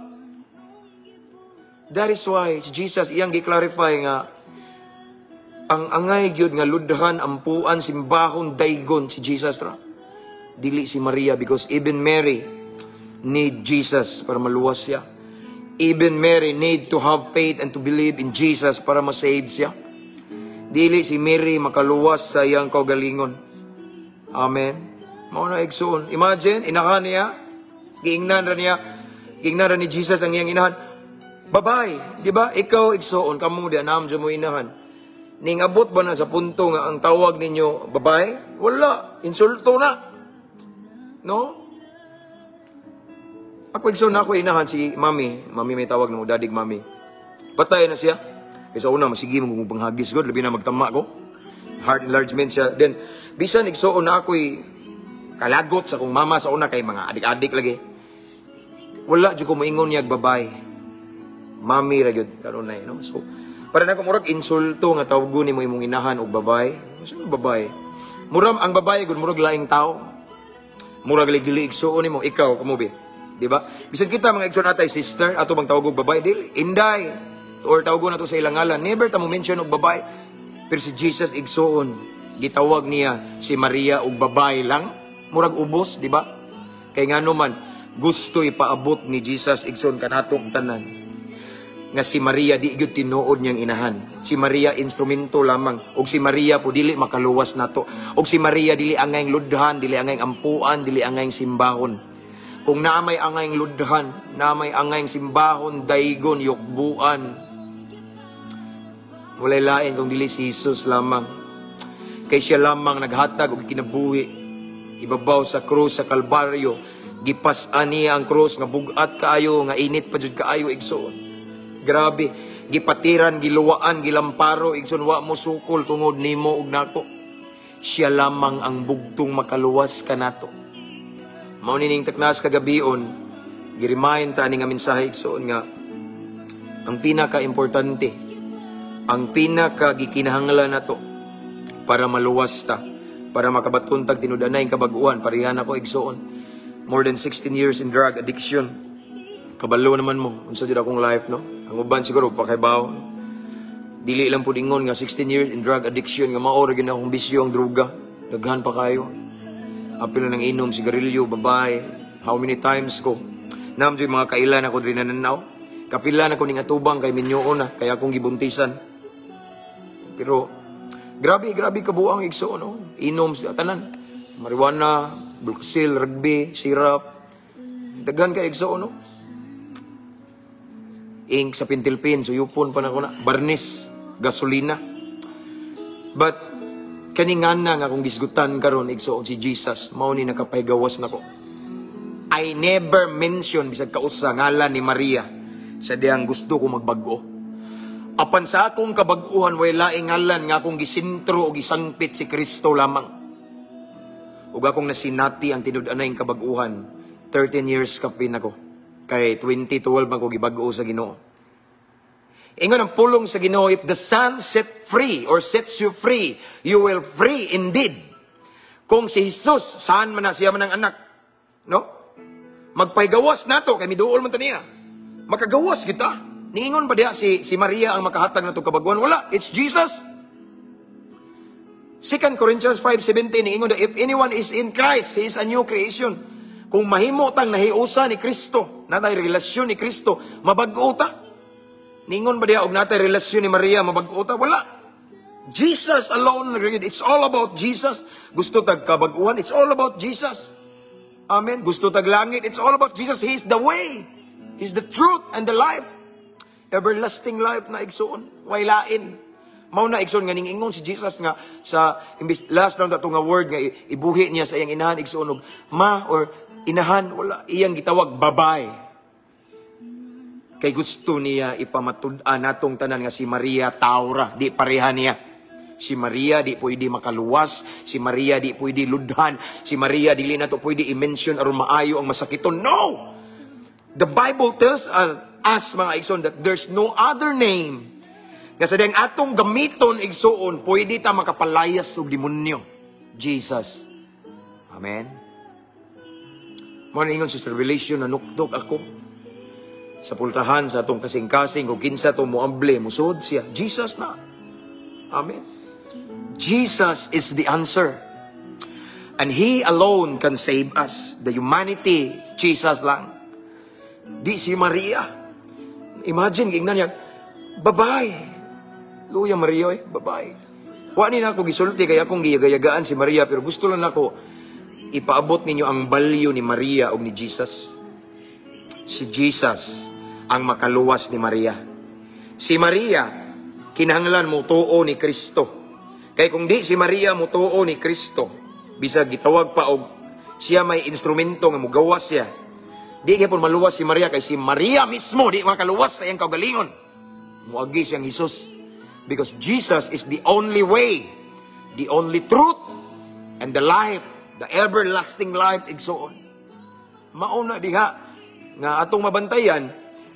That is why si Jesus, iyang gi-clarify nga ang angay gyud nga ludhan, ampuan, simbahon, daygon, si Jesus ra. Dili si Maria, because even Mary need Jesus para maluwas siya. Even Mary need to have faith and to believe in Jesus para ma-save siya. Dili si Mary makaluwas sa iyang kaugalingon. Amen. Mao na, igsoon. Imagine, inahan niya, giingnan ra niya, giingnan ra ni Jesus ang iyang inahan. "Babay," di ba? Ikaw, igsoon, kamo di anam mo inahan. Ning abot ba na sa punto nga ang tawag ninyo, "Babay"? Wala, insulto na. No? Ako, igsoon, na ako inahan si Mami. Mami may tawag na mo, dadig Mami. Patay na siya. Kaysa una, masige mo kung panghagis God, labi na magtama ko. Heart enlargement siya. Then, bisan, igsoon, na ako'y kalagot sa kong mama sa una kay mga adik-adik lagi. Wala jud ko moingon niya "Babay." Mami ra gyud kanunay, no? So, para na ko murag insulto nga tawgon nimo imong inahan og "Babay." Sino babay? Murag ang babae gud murag laing tao. Murag dili igsuon nimo ikaw kamo bi. Di ba? Bisan kita mga igsoon atay sister, ato bang tawag og "Babay"? Dili. Inday. Or tawgon nato sa ilang ngalan. Never ta mo mention og "Babay." Pero si Jesus, igsoon, gitawag niya si Maria og "Babay" lang. Murag ubos, di ba? Kay ngano man gusto ipaabot ni Jesus, igsoon, kanatong tanan nga si Maria di gyud tinuod niyang inahan. Si Maria instrumento lamang, ug si Maria po dili makaluwas nato. Ug si Maria dili angayng ludhan, dili angayng ampuan, dili angayng simbahon. Kung naa may angayng ludhan, naa may angayng simbahon, daygon, yukbuan, walay lain kung dili si Jesus lamang. Kay siya lamang naghatag og kinabuhi ibabaw sa krus sa Kalbaryo. Gipas-an niya ang krus nga bugat kaayo, nga init pa jud kaayo, igsoon. Grabe, gipatiran, giluwaan, gilamparo, igsoon, wa mo sukol tungod nimo ug nako. Siya lamang ang bugtong makaluwas kanato. Mao ni ning taknas kagabion, gi-remind ta ani nga mensahe, igsoon, nga ang pinaka-importante, ang pinaka gikinahanglan nato para maluwas ta, para makabaton tag tinud-anay kabag-uhan, parehan ako, igsoon. More than 16 years in drug addiction. Kabalo naman mo unsa jud akong life, no? Ang uban siguro pakaibaw. Dili lang pud ingon nga 16 years in drug addiction nga mao ra gyud akong bisyo ang droga. Daghan pa kayo. Apil na ng inom, sigarilyo, babae. How many times ko. Nam mga kailan ako diri nananaw. Kapila na ko ning atubang kay minyoon na, kaya akong gibuntisan. Pero grabe, grabe kabuang, igsoon, no? Inom sa tanan. Marijuana, Bulkasil, rugby, syrup. Daghan ka, igsoon, no? Ink sa pentel pen, suyupon pa na ko na. Barnis, gasolina. But, kani nga na nga akong gisgutan karon, igsoon, si Jesus, mao ni nakapahigawas nako. I never mention bisag kausa ngalan ni Maria sa dihang gusto ko magbag-o. Apan sa akong kabag-uhan, way laing ngalan nga akong gisintro o gisangpit, si Kristo lamang. Ug akong nasinati ang tinud-anay kabag-uhan, 13 years kapin ako. Kay 2012 ako gibag-o sa Ginoo. Ingon ang pulong sa Ginoo, if the Son set free or sets you free, you will free indeed. Kung si Jesus, saan man na siya man ang anak, no? Magpaygawas nato kay miduol man ta niya. Makagawas kita. Niingon ba diha si Maria ang makahatag nato kabag-ohan? Wala. It's Jesus. 2 Corinthians 5:17 niingon da, "If anyone is in Christ, he is a new creation." Kung mahimo tang nahiusa ni Kristo, natay relasyon ni Kristo, mabag-o ta. Niingon ba diha og natay relasyon ni Maria, mabag-o ta? Wala. Jesus alone, it's all about Jesus. Gusto tag kabag-uhan, it's all about Jesus. Amen. Gusto tag langit, it's all about Jesus. He is the way. He's the truth and the life. Everlasting life na, igsuon. Way lain. Mao na, igsoon, nga ningingon si Jesus nga sa imbis last lang dato nga word nga ibuhi niya sa iyang inahan, igsuon, og ma or inahan, wala iyang gitawag babay. Kay gusto niya ipamatud-an natong tanan nga si Maria tawra, di pareha niya. Si Maria di pwede makaluwas, si Maria di pwede ludhan, si Maria dili nato pwede i-mention aron maayo ang masakiton. No! The Bible tells us, mga igsoon, that there's no other name nga sa diyang atong gamiton, igsuon, pwede ta makapalayas og demonyo. Jesus. Amen. Mo na ingon sa Revelation na nukdok ako sa pultahan sa atong kasing-kasing kung kinsa to moable, musod siya. Jesus na. Amen. Jesus is the answer. And He alone can save us. The humanity, Jesus lang. Di si Maria. Imagine, gingnan niya, "Babay." Luya Maria eh, babay. Wa ni na ako gisulti kay akong giyagayagaan si Maria, pero gusto lang nako ipaabot ninyo ang value ni Maria ug ni Jesus. Si Jesus ang makaluwas ni Maria. Si Maria kinahanglan mo tuo ni Kristo. Kay kung di si Maria mo tuo ni Kristo, bisag gitawag pa og siya may instrumento nga mugawas siya, di gyapon maluwas si Maria kay si Maria mismo di makaluwas sa iyang kaugalingon. Muagi siyang Jesus. Because Jesus is the only way, the only truth, and the life, the everlasting life, igsoon. Mauna diha nga atong mabantayan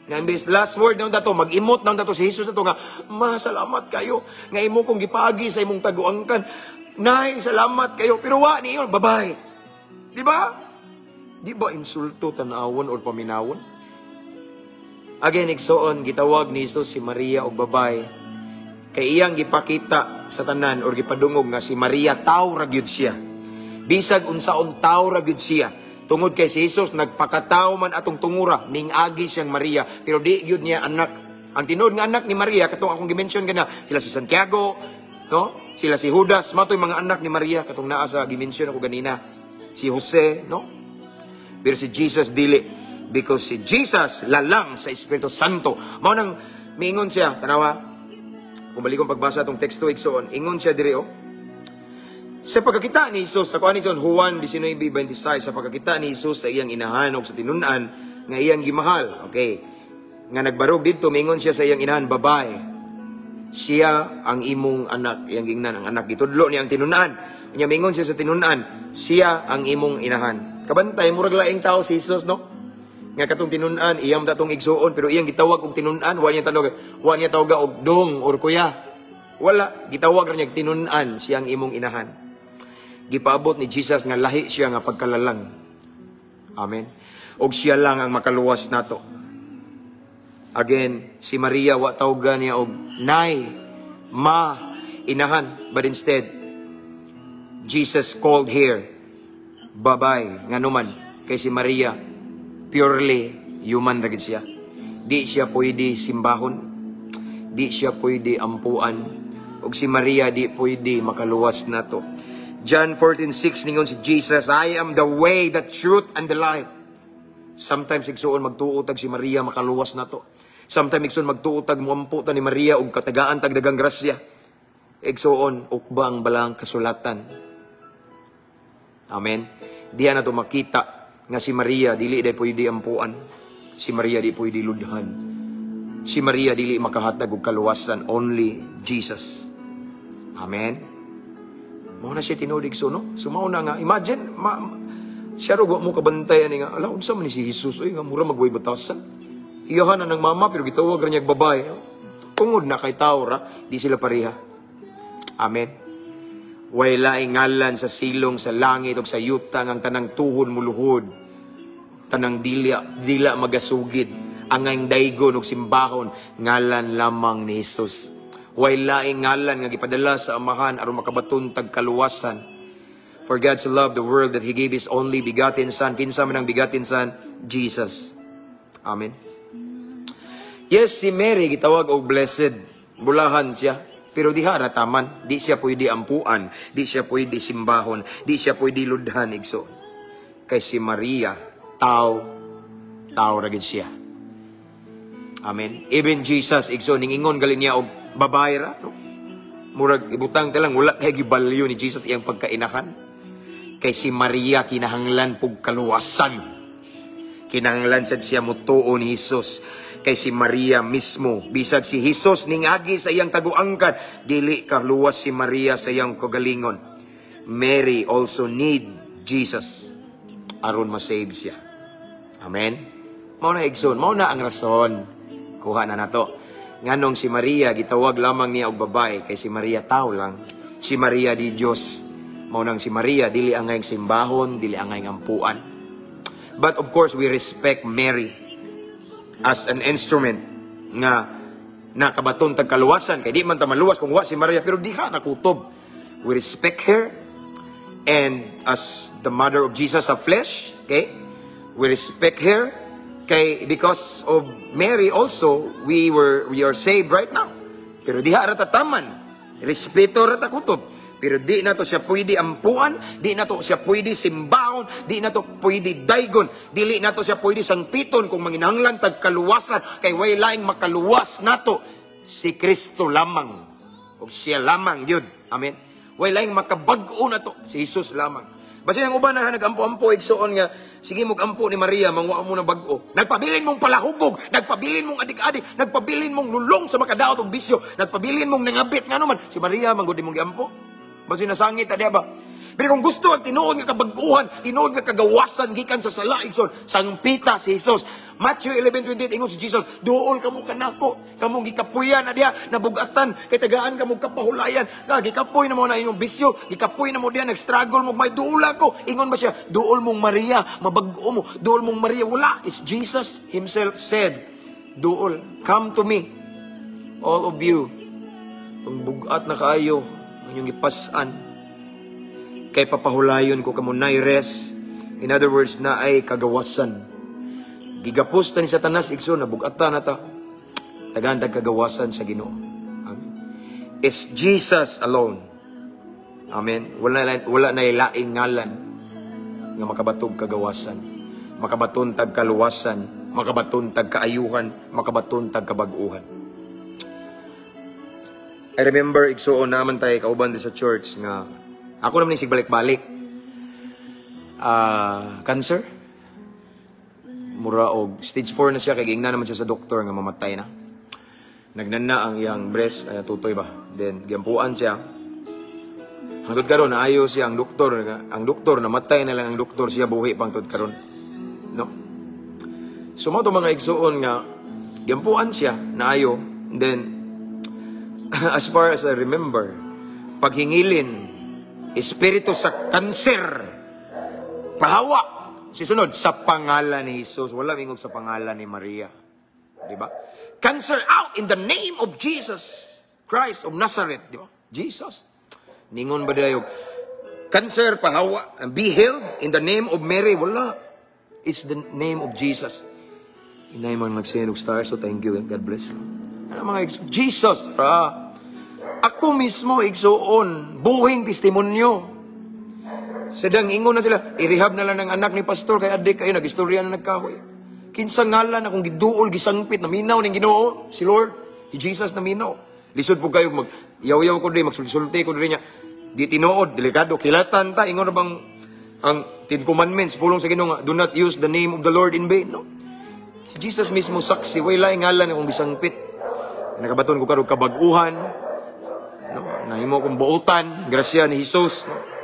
nga imbes last word na dato mag-imot na dato si Jesus ato nga, "Ma, salamat kayo nga imo kong gipaagi sa imong taguangkan. Nay, salamat kayo." Pero wa niyo, "Babay." Di ba? Di ba insulto tanawon or paminawon? Again, igsoon, gitawag ni Jesus si Maria og babay. Kay iyang gipakita sa tanan or gipadungog nga si Maria tao ra gyud siya. Bisag unsaon, tao ra gyud siya. Tungod kay si Jesus nagpakatao man atong tungura, mingagi siyang Maria, pero di gyud niya anak. Ang tinuod nga anak ni Maria katong akong gi-mention kana, sila si Santiago, no? Sila si Judas, matoy mga anak ni Maria katong naa sa gi-mention ako ganina. Si Jose, no? Pero si Jesus dili, because si Jesus lalang sa Espiritu Santo. Mao nang miingon siya, tanawa. Kung balikong pagbasa atong teksto, igsoon, ingon siya diri oh. Sa pagkakita ni Jesus, sa kuan ni Juan 19:26, sa pagkakita ni Jesus sa iyang inahan og sa tinun-an nga iyang gimahal. Okay. Nga nagbarog didto, mingon siya sa iyang inahan, "Babay, siya ang imong anak." Iyang gingnan ang anak. Gitudlo niya ang tinun-an. Unya mingon siya sa tinun-an, "Siya ang imong inahan." Kabantay, murag laing tao si Jesus, no? Nga katong tinun-an, iyang datong igsuon, pero iyang gitawag og tinun-an, wa niya tawag, wa niya tawag og dong or kuya. Wala, gitawag ra niya tinun-an, "Siya ang imong inahan." Gipaabot ni Jesus nga lahi siya nga pagkalalang. Amen. Og siya lang ang makaluwas nato. Again, si Maria wa tawga niya og nay, ma, inahan, but instead Jesus called here babay. Nganuman kay si Maria purely human ra gid siya. Di siya pwede simbahon. Di siya pwede ampuan. Ug si Maria di pwede makaluwas nato. John 14:6, ningon si Jesus, "I am the way, the truth, and the life." Sometimes, igsuon, magtuo tag si Maria makaluwas nato. Sometimes, igsuon, magtuo tag muampo ta ni Maria ug katagaan tag dagang grasya. Igsuon, ukba ang balaang kasulatan. Amen. Diya na to makita nga si Maria dili day pwede ampuan. Si Maria di pwede ludhan. Si Maria dili makahatag og kaluwasan, only Jesus. Amen. Mao na siya tinuod, igsoon, no? So mao na nga imagine ma, siya ro wa mo kabantay ani nga ala, unsa man ni si Jesus oy nga mura magway batasan. Iyahan na ng mama pero gitawag ra niya babae. Tungod na kay tao ra, di sila pareha. Amen. Way laing ngalan sa silong sa langit ug sa yuta nga ang tanang tuhod muluhod. Tanang dila, dila magasugid. Angayng daygon ug simbahon ngalan lamang ni Jesus. Way laing ngalan nga gipadala sa Amahan aron makabaton tag kaluwasan. For God so loved the world that He gave His only begotten Son. Kinsa man ang begotten Son? Jesus. Amen. Yes, si Mary gitawag og blessed. Bulahan siya. Pero diha ra taman, di siya pwede ampuan, di siya pwede simbahon, di siya pwede ludhan, igsoon. Kay si Maria, tao, tao ra gid siya. Amen. Even Jesus, igsoon, ningingon gali niya og babae ra, no? Murag ibutang ta lang wala kay gibalyo ni Jesus iyang pagkainakan. Kay si Maria kinahanglan pug kaluwasan. Kinahanglan sad siya mutuo ni Jesus. Kay si Maria mismo, bisag si Jesus ningagi sa iyang taguangkan, dili kaluwas si Maria sa iyang kagalingon. Mary also need Jesus aron ma-save siya. Amen. Mao na, igsoon, mao na ang rason. Kuha na nato. Nganong si Maria gitawag lamang niya og babae, kay si Maria tao lang. Si Maria di Dios. Mao nang si Maria dili angayng simbahon, dili angayng ampuan. But of course, we respect Mary as an instrument nga nakabaton tag kaluwasan kay di man ta maluwas kung wa si Maria, pero diha nakutob. We respect her and as the mother of Jesus sa flesh, okay? We respect her kay because of Mary also we are saved right now. Pero diha ra tataman. Respeto ra ta kutob. Pero di na to siya pwede ampuan, di na to siya pwede simbahon, di na to pwede daygon, dili na to siya pwede sangpiton kung manginahanglan tag kaluwasan, kay way laing makaluwas nato, si Kristo lamang. O siya lamang yun. Amen. Way laing makabag-o na to, si Jesus lamang. Basta yung uban na nagampo-ampo, igsoon, nga sige mo ampo ni Maria, mangwa mo na bag-o. Nagpabilin mong palahubog, nagpabilin mong adik-adik, nagpabilin mong lulong sa makadaot og bisyo, nagpabilin mong nangabit, nga naman si Maria man gud imong giampo. Basta nasangit ta ba? Pero kung gusto ang tinuod nga kabag-uhan, tinuod nga kagawasan gikan sa sala, igsoon, sangpita si Jesus. Matthew 11:28, ingon si Jesus, "Duol kamo kanako, kamong gikapuyan na diha, nabugatan, kay tagaan kamo kapahulayan." Ka gikapoy na mo na inyong bisyo, gikapoy na mo diha, nag-struggle mo, may duol ako. Ingon ba siya, "Duol mong Maria, mabag-o mo, duol mong Maria"? Wala. It's Jesus himself said, "Duol, come to me, all of you, ang bugat na kaayo, ang inyong ipasan, kay papahulayon ko kamo." Nay rest. In other words, na ay kagawasan. Gigapos ta ni Satanas, igsoon, nabugata na ta. Tagaan tag kagawasan sa Ginoo. Amen. It's Jesus alone. Amen. Wala na laing ngalan nga makabatog kagawasan. Makabaton tag kaluwasan, makabaton tag kaayuhan, makabaton tag kabag-uhan. I remember, igsuon, naman tayo kauban di sa church nga ako naman yung balik-balik. Ah, cancer. Mura og stage 4 na siya kay giingnan naman siya sa doktor nga mamatay na. Nagnana ang iyang breast, ay tutoy ba. Then giampuan siya. Hangtod karon naayo siya. Ang doktor namatay na lang ang doktor, siya buhi pang hangtod karon. No? So mao to, mga igsuon, nga giampuan siya, naayo. Then as far as I remember, paghingilin, "Espiritu sa kanser, pahawa." Si sunod, "Sa pangalan ni Jesus." Wala mingog sa pangalan ni Maria. Di ba? "Cancer out in the name of Jesus Christ of Nazareth." Di ba? Jesus. Ningon ba dayo, "Cancer, pahawa, be healed in the name of Mary"? Wala. It's the name of Jesus. Inay mga nagsend og star, so thank you. God bless. Ano mga Jesus, ra. Ako mismo, igsuon, buhing testimonyo. Sadang ingon na sila, "I-rehab na lang ng anak ni pastor kay adik kayo, nag-istorya na nagkahoy." Kinsa ngalan akong giduol, gisangpit, naminaw ning Ginoo, si Lord, si Jesus naminaw. Lisod po kayo mag yaw-yaw ko diri, magsulti-sulti ko diri niya. Di tinuod, delikado, kilatan ta, ingon na bang ang Ten Commandments, pulong sa Ginoo nga, "Do not use the name of the Lord in vain," no? Si Jesus mismo saksi, way laing ngalan akong gisangpit. Nakabaton ko karon kabag-uhan, no? Nahimo kong buotan, grasya ni Jesus, no?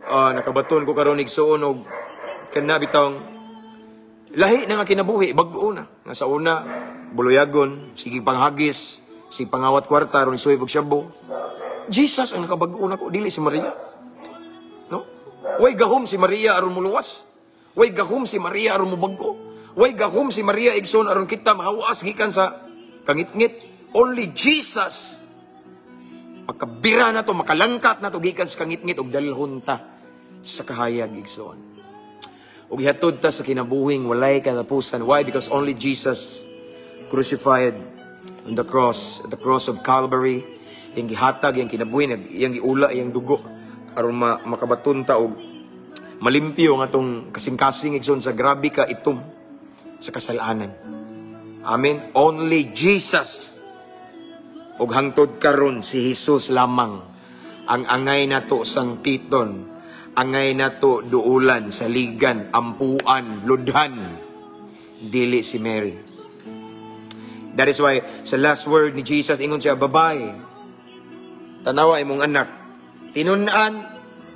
Nakabaton ko karon, igsuon, og kana bitawng lahi na nga kinabuhi, bag-o na. Nga sa una, buluyagon, sige panghagis, sige pangawat kwarta, aron isuoy pag shabu. Jesus ang nakabag-o na ko, dili si Maria. No? Way gahom si Maria aron muluwas. Way gahom si Maria aron mubag-o. Way gahom si Maria, igsoon, aron kita mahawas gikan sa kangitngit. Only Jesus. Makabira na to, makalangkat na to gikan sa kangitngit ug dalhon ta sa kahayag, igsoon. Ug ihatod ta sa kinabuhing walay katapusan. Why? Because only Jesus crucified on the cross, at the cross of Calvary, iyang gihatag iyang kinabuhi, iyang giula iyang dugo aron makabaton ta og malimpyo ang atong kasing-kasing, igsoon, sa grabe ka itom sa kasalanan. Amen. Only Jesus. Ug hangtod karon, si Jesus lamang ang angay nato sangpiton, angay nato duulan, saligan, ampuan, ludhan, dili si Mary. That is why sa last word ni Jesus, ingon siya, "Babay, tanawa imong anak." Tinun-an,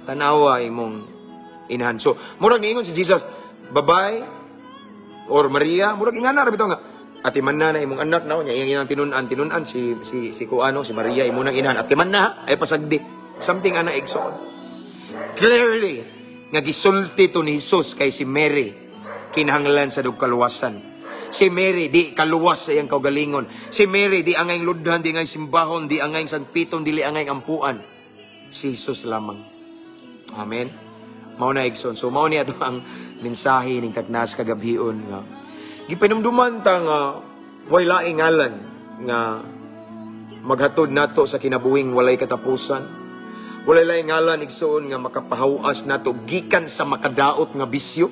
"Tanawa imong inahan." So, murag niingon si Jesus, "Babay," or "Maria," murag ingana ra bitaw nga, "Atiman na na imong anak na niya, iyang inang tinun-an, tinun-an si kuano, si Maria imo nang inahan, atiman na, ay pasagdi." Something ana, igsoon. Clearly, nga gisulti to ni Jesus kay si Mary kinahanglan sa kaluwasan. Si Mary di kaluwas sa iyang kaugalingon. Si Mary di angay ludhan, di angay simbahon, di angay sangpiton, dili angay ampuan. Si Jesus lamang. Amen. Mao na, igsoon. So mao ni ato ang mensahe ning taknas kagabhion nga gipanumduman ta nga way laing ngalan nga maghatod nato sa kinabuhing walay katapusan. Walay laing ngalan, igsoon, nga makapahawas nato gikan sa makadaot nga bisyo.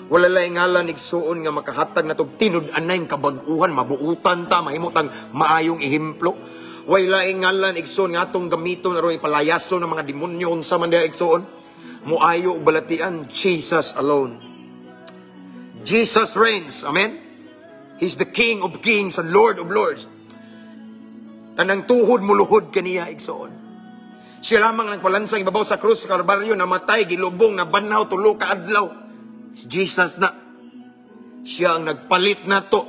Walay laing ngalan, igsoon, nga makahatag nato tinud-anay kabag-uhan, mabuutan ta, mahimo tang maayong ehemplo. Way laing ngalan, igsoon, nga atong gamiton aron ipalayason ng mga demonyo, unsa man diha, igsoon. Muayo og balatian, Jesus alone. Jesus reigns. Amen. He's the King of kings and Lord of lords. Tanang tuhod muluhod kaniya, igsoon. Siya lamang nagpalansang ibabaw sa krus sa Kalbaryo, namatay, gilubong, nabanhaw, 3 ka adlaw. Si Jesus na. Siya ang nagpalit nato.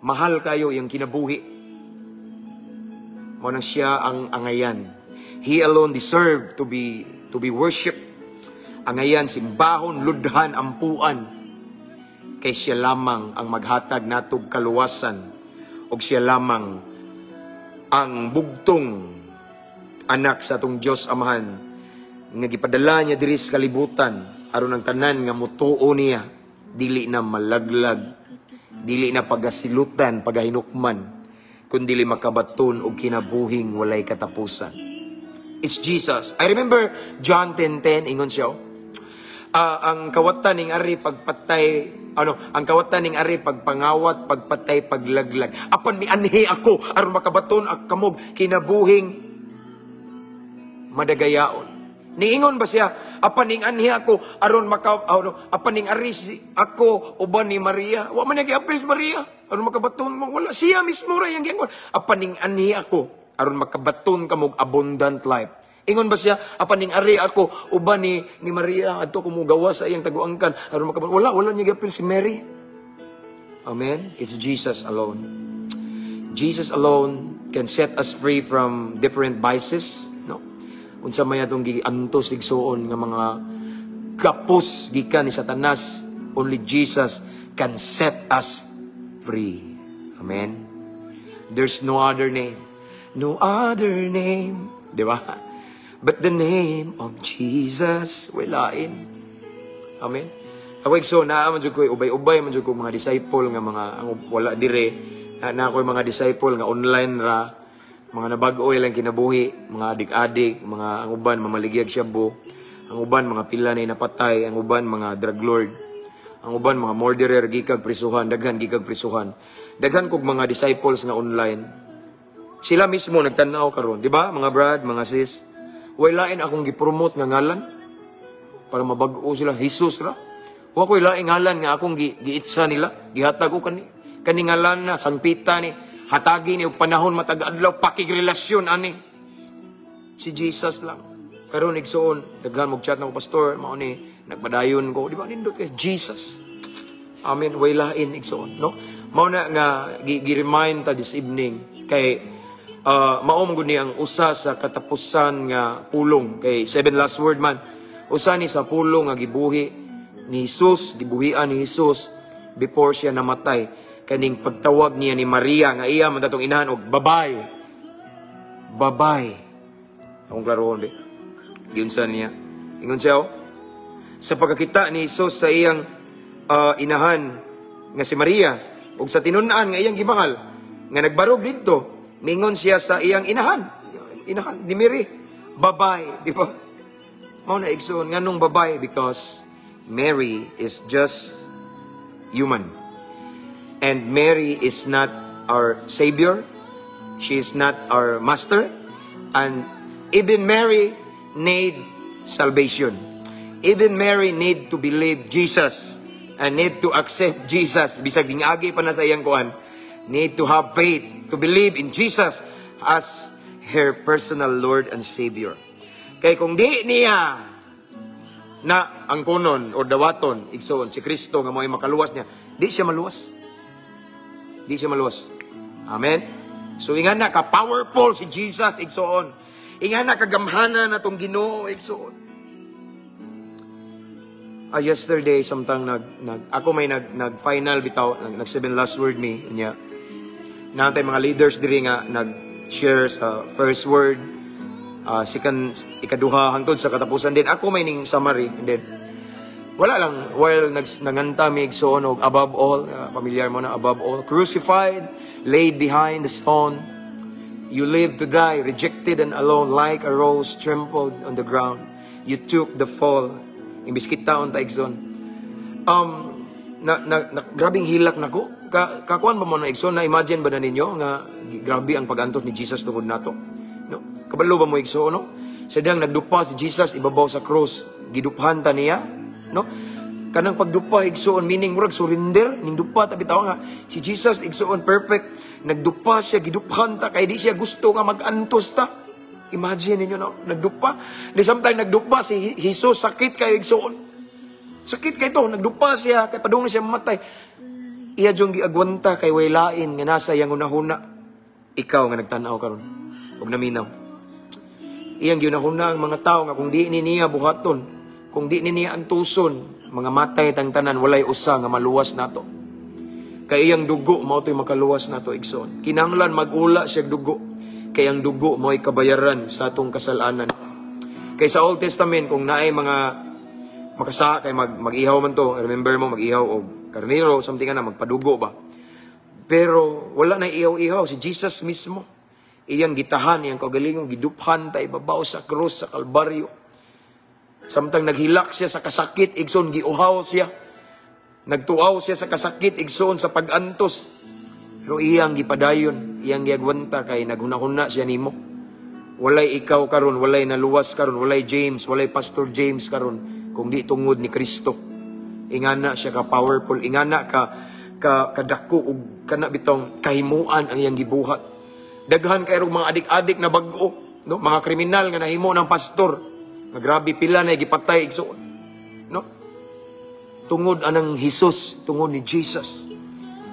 Mahal kayo iyang kinabuhi. Mao nang siya ang angayan. He alone deserved to be worshipped. Angayan, simbahon, ludhan, ampuan. Kay siya lamang ang maghatag natog kaluwasan ug siya lamang ang bugtong anak sa atong Dios Amahan nga gipadala niya diri sa kalibutan aron ang tanan nga mutuo niya dili na malaglag, dili na pagasilutan, pagahinukman, kundili makabaton og kinabuhing walay katapusan. It's Jesus. I remember John 10:10, ingon siya, oh. Ang kawatan ning ari pagpatay, ano, ang kawatan ning ari pagpangawat, pagpatay, paglaglag. Apan mianhi ako aron makabaton ang kamog kinabuhing madagayaon. Niingon ba siya, apan ning anhi ako aron maka ano, apan ning ari ako uban ni Maria? Wa man niya giapil si Maria aron makabaton mo. Wala, siya mismo ra yang giingon. Apan ning anhi ako aron makabaton kamog abundant life. Ingon ba siya, apan ning ari ako uban ni Maria, adto ko mogawa sa iyang taguangkan aron makabaton? Wala, wala niya giapil si Mary. Amen. It's Jesus alone. Jesus alone can set us free from different vices, no? Unsa may atong giantos, igsuon, nga mga kapos gikan ni Satanas, only Jesus can set us free. Amen. There's no other name. No other name, di ba? But the name of Jesus, walain. Amen. Ako, igsoon, naa man jud ko ubay-ubay man jud ko mga disciple nga mga ang wala dire. Na ako'y mga disciple nga online ra, mga nabag-o ilang kinabuhi, mga adik-adik, mga ang uban mamaligyag shabu, ang uban mga pila na napatay, ang uban mga drug lord, ang uban mga murderer gikag prisuhan, daghan gikag prisuhan. Daghan kog mga disciples nga online. Sila mismo nagtan-aw karon, di ba? Mga brad, mga sis. Way lain akong gipromote nga ngalan para mabag-o sila, Jesus ra. Wa ko'y laing ngalan nga akong giitsa nila, gihatag ko kani ngalan na sangpita ni, hatagi ni og panahon matag adlaw, pakigrelasyon ani. Si Jesus lang. Karon, igsoon, daghan mo chat na ko, "Pastor, mao ni nagpadayon ko." Di ba nindot kay Jesus? Amen. Way lain, igsoon, no? Mao na nga gi-remind ta this evening kay mao man gud ni ang usa sa katapusan nga pulong, kay seven last word man. Usa ni sa pulong nga gibuhi ni Jesus, gibuhian ni Jesus Before siya namatay, kaning pagtawag niya ni Maria nga iya man datong inahan og babay. Babay. Akong klarohon be. Giunsa niya? Ingon siya, oh, sa pagkakita ni Jesus sa iyang inahan nga si Maria ug sa tinun-an nga iyang gimahal nga nagbarog didto, mingon siya sa iyang inahan, inahan ni Mary, "Babay," di ba? Mao na, igsoon, nganong babay? Because Mary is just human and Mary is not our savior. She is not our master, and even Mary need salvation. Even Mary need to believe Jesus and need to accept Jesus. Bisag agi pa na sa iyang kuan. Need to have faith to believe in Jesus as her personal Lord and Savior. Kay kung di niya na ang kunon o dawaton, igsoon, si Kristo nga mo'y makaluwas niya, di siya maluwas. Di siya maluwas. Amen? So ingana ka powerful si Jesus, igsoon. Ingana kagamhana na tong Ginoo, igsoon. Ah, yesterday samtang nag nag ako may nag nag final bitaw, nag seven last word mi niya. Natay mga leaders diri nga nag share sa first word, second, ikaduha, hangtod sa katapusan din. Ako may ning summary and then wala lang, while nanganta mi, igsoon, og "Above All," familiar mo na "Above All." "Crucified, laid behind the stone, you live to die, rejected and alone, like a rose trampled on the ground. You took the fall." Imbis kita ta, igsoon. Na, na, na grabing hilak nako. Kakuan ba mo na, igsoon, na imagine ba na ninyo nga grabe ang pagantos ni Jesus tungod nato? No? Kabalo ba mo, igsoon, no? Sa diyang nagdupa si Jesus ibabaw sa cross, giduphan ta niya, no? Kanang pagdupa, igsoon, meaning murag surrender ning dupa ta bitaw nga si Jesus, igsoon, perfect. Nagdupa siya, giduphan ta kay di siya gusto nga magantos ta. Imagine ninyo, no, nagdupa. Di samtang nagdupa si Jesus, sakit kayo, igsoon. Sakit kay to, nagdupa siya kay padung na siya mamatay. Iya jung giagwanta kay way lain nga nasa iyang hunahuna. Ikaw nga nagtan-aw karon ug naminaw. Iyang giunahuna ang mga tao nga kung di ni niya buhaton, kung di ni niya antuson, mga matay tang tanan, walay usa nga maluwas nato. Kay iyang dugo mao to'y makaluwas nato, igsoon. Kinahanglan magula siya dugo. Kay ang dugo mo'y kabayaran sa atong kasalanan. Kay sa Old Testament, kung naay mga makasa kay mag-ihaw man to, remember mo, mag-ihaw og karnero, something na magpadugo ba. Pero wala na ihaw-ihaw, si Jesus mismo. Iyang gitahan, iyang kaugalingong giduphan ta ibabaw sa krus sa Kalbaryo. Samtang naghilak siya sa kasakit, igsoon, giuhaw siya. Nagtuaw siya sa kasakit, igsoon, sa pagantos. Pero iyang gipadayon, iyang giagwanta kay naghunahuna siya nimo. Walay ikaw karon, walay naluwas karon, walay James, walay Pastor James karon kung di tungod ni Kristo. Ingana siya ka powerful, ingana ka kadako og kana bitong kahimuan ang iyang gibuhat. Daghan kay mga adik-adik na bag-o, no? Mga kriminal nga nahimo ng pastor. Nga grabe, pila na gipatay, igsoon. No? Tungod anang Jesus, tungod ni Jesus.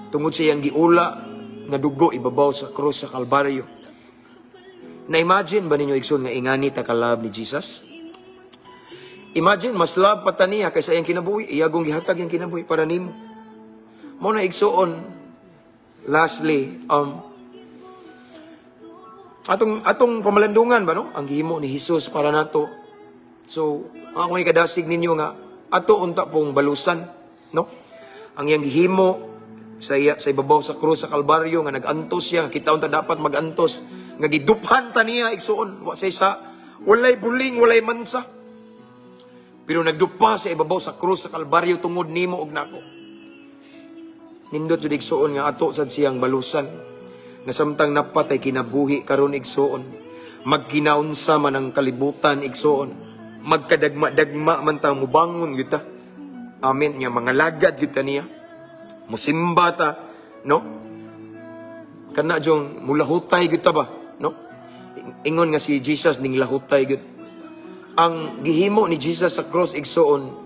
Tungod sa iyang giula nga dugo ibabaw sa krus sa Kalbaryo. Na-imagine ba ninyo, igsoon, nga ingani ta ka-love ni Jesus? Imagine, mas love pa ta niya kaysa iyang kinabuhi. Iyagong gihatag iyang kinabuhi para nimo. Mao na, igsoon, lastly, atong pamalandungan ba, no? Ang gihimo ni Jesus para nato. So, ang akong ikadasig ninyo nga ato unta pong balusan, no? Ang iyang gihimo sa ibabaw sa krus sa Kalbaryo nga nag-antos siya, kita unta dapat mag-antos nga giduphan ta niya, igsoon, wa say sa walay buling, walay mansa. Pero nagdupa sa ibabaw sa krus sa Kalbaryo tungod nimo ug nako. Nindot jud, igsoon, nga ato sad siyang balusan. Nga samtang napatay kinabuhi karon, igsoon. Magkinaunsa man ang kalibutan, igsoon. Magkadagma-dagma man ta, mubangon gyud ta. Amen nga mga lagad gyud ta niya. Musimba ta, no? Kana jong mulahutay gyud ta ba, no? Ingon nga si Jesus ning lahutay gyud. Ang gihimo ni Jesus sa cross, igsoon,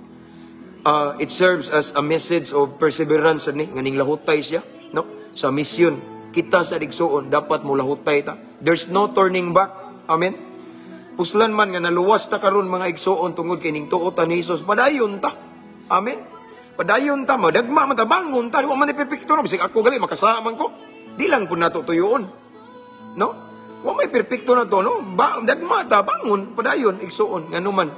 it serves as a message of perseverance ni nga ning lahutay siya, no? Sa mission kita sa igsoon, dapat mo lahutay ta. There's no turning back. Amen. Puslan man nga naluwas ta karon, mga igsoon, tungod kay ning tuo ta ni Jesus, padayon ta. Amen. Padayon ta, madagma man ta, bangon ta, di wa man ni perpekto, no? Bisag ako gali, makasala man ko. Di lang po nato tuyoon. No? Wa may perpekto na to, no? Ba, dagma ta, bangon, padayon, igsuon. Ngano man,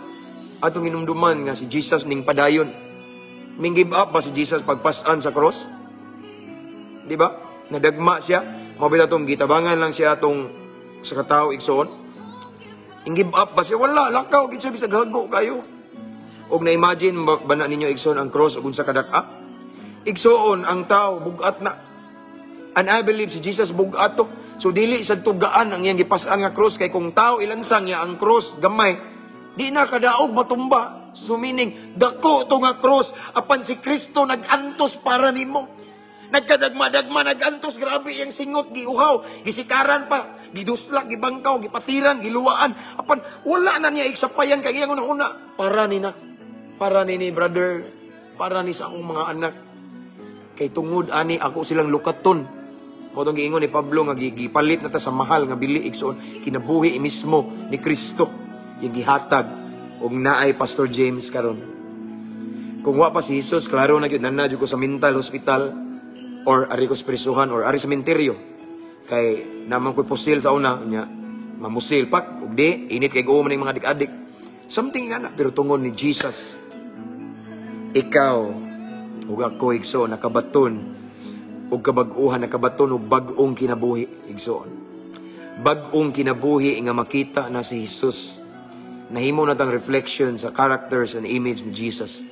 atong inumduman nga si Jesus ning padayon. Ming give up ba si Jesus pagpasan sa cross? Di ba? Nadagma siya. Mao atong gitabangan lang siya atong sa katao, igsuon. Ing give up ba siya? Wala, lakaw gid siya bisag hago kayo. Og na-imagine ba na ninyo, igsoon, ang cross ug unsa kadak-a? Igsoon, ang tao bugat na. And I believe si Jesus bugat to. So dili sa tugaan ang iyang gipas-an nga cross kay kung tao ilansang niya ang cross gamay, di na kadaog, matumba. So meaning, dako to nga cross apan si Kristo nag-antos para nimo. Nagkadagma-dagma, nag-antos, grabe iyang singot, giuhaw, gisikaran pa, giduslak, gibangkaw, gipatiran, giluwaan. Apan wala na niya igsapayan kay iyang una-una. Para ni na, para ni ni brother, para ni sa akong mga anak. Kay tungod ani ako silang lukaton. Mao tong giingon ni Pablo nga gipalit na ta sa mahal nga bili, igsoon, kinabuhi mismo ni Kristo yung gihatag og naay Pastor James karon. Kung wa pa si Jesus, klaro na gyud nana jud ko sa mental hospital or ari ko sa prisuhan or ari sa sementeryo. Kay naman ko'y pusil sa una nya, mamusil pak ug di init kay guom man mga adik-adik. Something nga na, pero tungod ni Jesus, ikaw ug ako, igsoon, nakabaton ug kabag-uhan, nakabaton og bag-ong kinabuhi, igsoon. Bag-ong kinabuhi nga makita na si Jesus. Nahimo na tang reflection sa characters and image ni Jesus.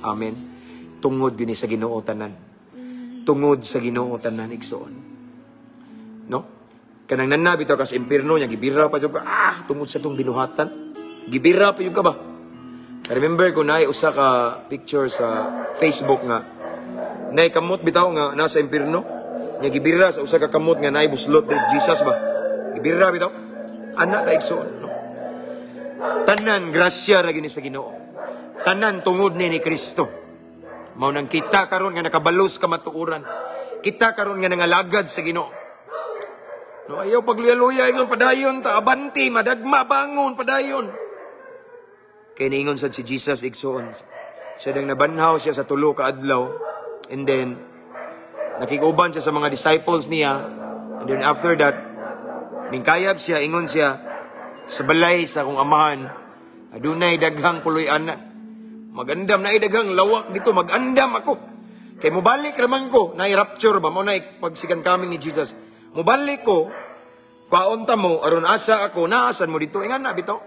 Amen. Tungod gyud ni sa Ginoo tanan. Tungod sa Ginoo tanan, igsoon. No? Kanang nana bitaw ka sa impierno niya, gibira pa jud ka, tungod sa tong binuhatan. Gibira pa jud ka ba? I remember ko naay usa ka picture sa Facebook nga naay kamot bitaw nga nasa impierno. Nya gibira sa usa ka kamot nga naay buslot diri si Jesus ba. Gibira bitaw. Ana ta, igsoon, no? Tanan grasya ra gyud ni sa Ginoo. Tanan tungod ni Kristo. Mao nang kita karon nga nakabalos kamatuoran. Kita karon nga nangalagad sa Ginoo. No, ayaw pagluya-luya, ingon, padayon ta, abanti, madagma, bangon, padayon. Kay niingon sad si Jesus, igsoon. Siya dang nabanhaw siya sa 3 ka adlaw and then nakiguban siya sa mga disciples niya and then after that ningkayab siya, ingon siya, "Sa balay sa akong amahan adunay daghang puloy-anan. Magandam na daghang lawak dito, magandam ako. Kay mobalik raman ko, na rapture ba mo na pag second coming ni Jesus. Mobalik ko, kwaon ta mo aron asa ako, naasan mo dito." Ingan na bitaw.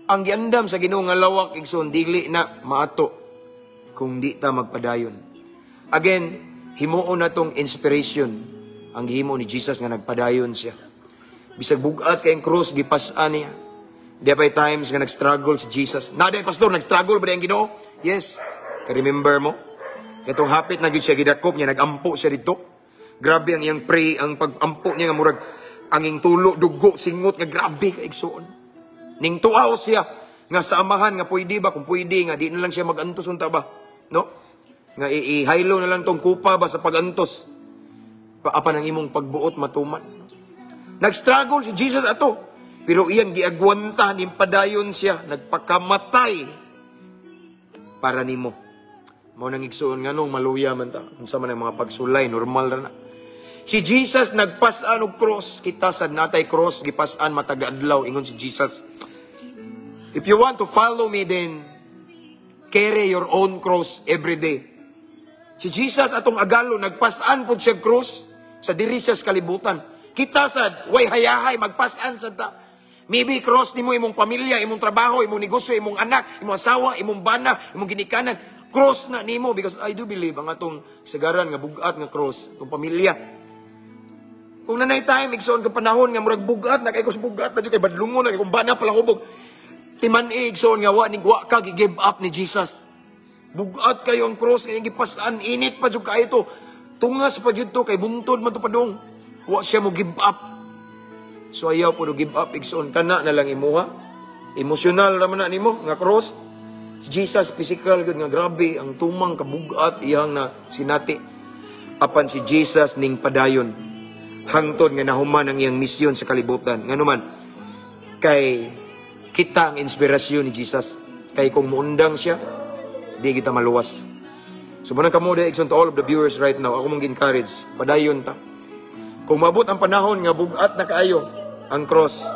Ang giandam sa Ginoo nga lawak, igsoon, dili na maato kung di ta magpadayon. Again, himuon na tong inspiration ang gihimo ni Jesus nga nagpadayon siya. Bisag bugat kay ang cross gipas-an niya. Di pa times nga nag-struggle si Jesus. Na di, pastor, nag-struggle ba di ang Ginoo? Yes. Ka-remember mo? Katong hapit na gyud siya gidakop niya, nagampo siya dito. Grabe ang iyang pray, ang pag-ampo niya nga murag ang iyang tulo, dugo, singot nga grabe ka, igsoon. Ning tuaw siya nga sa amahan nga pwede ba, kung pwede nga di na lang siya magantos unta ba, no? Nga ihaylo na lang tong kupa ba sa pagantos. Apan ang imong pagbuot matuman. Nag-struggle si Jesus ato. Pero iyang giagwanta, ning padayon siya, nagpakamatay para nimo. Mao nang, igsuon, nganong maluya man ta? Unsa man ang mga pagsulay, normal ra na. Si Jesus nagpas-an og cross, kita sad natay cross gipas-an matag adlaw. Ingon si Jesus, "If you want to follow me, then carry your own cross every day." Si Jesus atong agalo nagpas-an pud siya cross sa diri siya sa kalibutan. Kita sad way hayahay magpas-an sad ta. Maybe cross nimo imong pamilya, imong trabaho, imong negosyo, imong anak, imong asawa, imong bana, imong ginikanan. Cross na nimo because I do believe ang atong sagaran nga bugat nga cross, itong pamilya. Kung nanay time, igsoon, ka panahon nga murag bugat na kay ko, bugat na jud kay badlungon na kay kung bana palahubog. Timan igsoon nga wa ni wa ka give up ni Jesus. Bugat kayo ang cross nga iyang gipas-an, init pa jud kaayo to. Tungas pa jud to kay buntod man to padung. Wa siya mo give up. So ayaw po give up, igsoon, kana na lang imuha. Emosyonal ra man na nimo nga cross. Si Jesus physical gud nga grabe ang tumang kabugat iyang na sinati. Apan si Jesus ning padayon hangtod nga nahuman ang iyang misyon sa kalibutan. Ngano man, kay kita ang inspirasyon ni Jesus. Kay kung muundang siya, di kita maluwas. So mao nang kamo igsoon, to all of the viewers right now, ako mong encourage, padayon ta. Kung mabot ang panahon nga bugat na kaayo ang cross,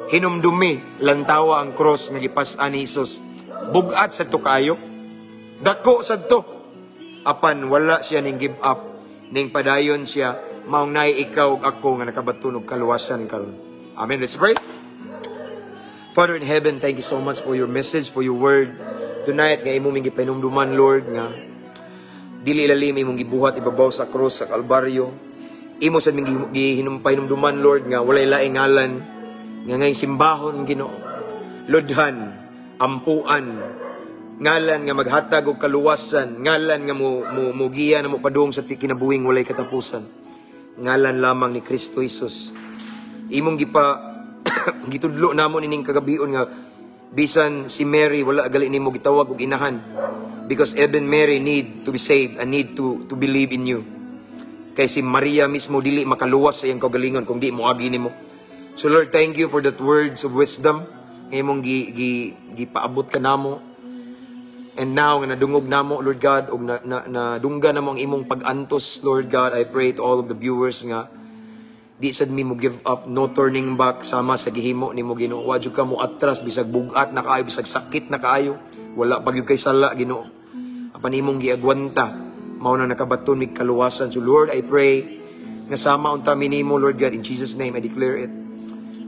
hinumdumi, lantawa ang cross nga gipas-an ni Jesus. Bugat sad to kaayo. Dako sad to. Apan wala siya ning give up, ning padayon siya, maong naay ikaw ug ako nga nakabaton og kaluwasan karon. Amen. Let's pray. Father in heaven, thank you so much for your message, for your word tonight nga imo ming gipahinumduman, Lord, nga dili lalim imong gibuhat ibabaw sa cross sa Kalbaryo. Imo sad ming gipahinumduman, Lord, nga walay laing ngalan nga ngay simbahon, Ginoo. Ludhan, ampuan, ngalan nga maghatag og kaluwasan, ngalan nga mo giya na mo padung sa kinabuhing walay katapusan. Ngalan lamang ni Kristo Jesus. Imong gitudlo namo nining kagabion nga bisan si Mary wala gali nimo gitawag og inahan because even Mary need to be saved and need to believe in you. Kay si Maria mismo dili makaluwas sa iyang kaugalingon kung di mo agi nimo. So Lord, thank you for that words of wisdom nga imong gi, gi, gipaabot ka namo. And now nga nadungog namo, Lord God, ug na nadungga namo ang imong pag-antos, Lord God, I pray to all of the viewers nga di sad mi mo give up, no turning back sama sa gihimo nimo, Ginoo. Wa jud ka mo atras bisag bugat na kaayo, bisag sakit na kaayo. Wala pa gyud kay sala, Ginoo. Apan imong giagwanta, mao na nakabaton mig kaluwasan. So Lord, I pray nga sama unta mi nimo, Lord God, in Jesus' name I declare it.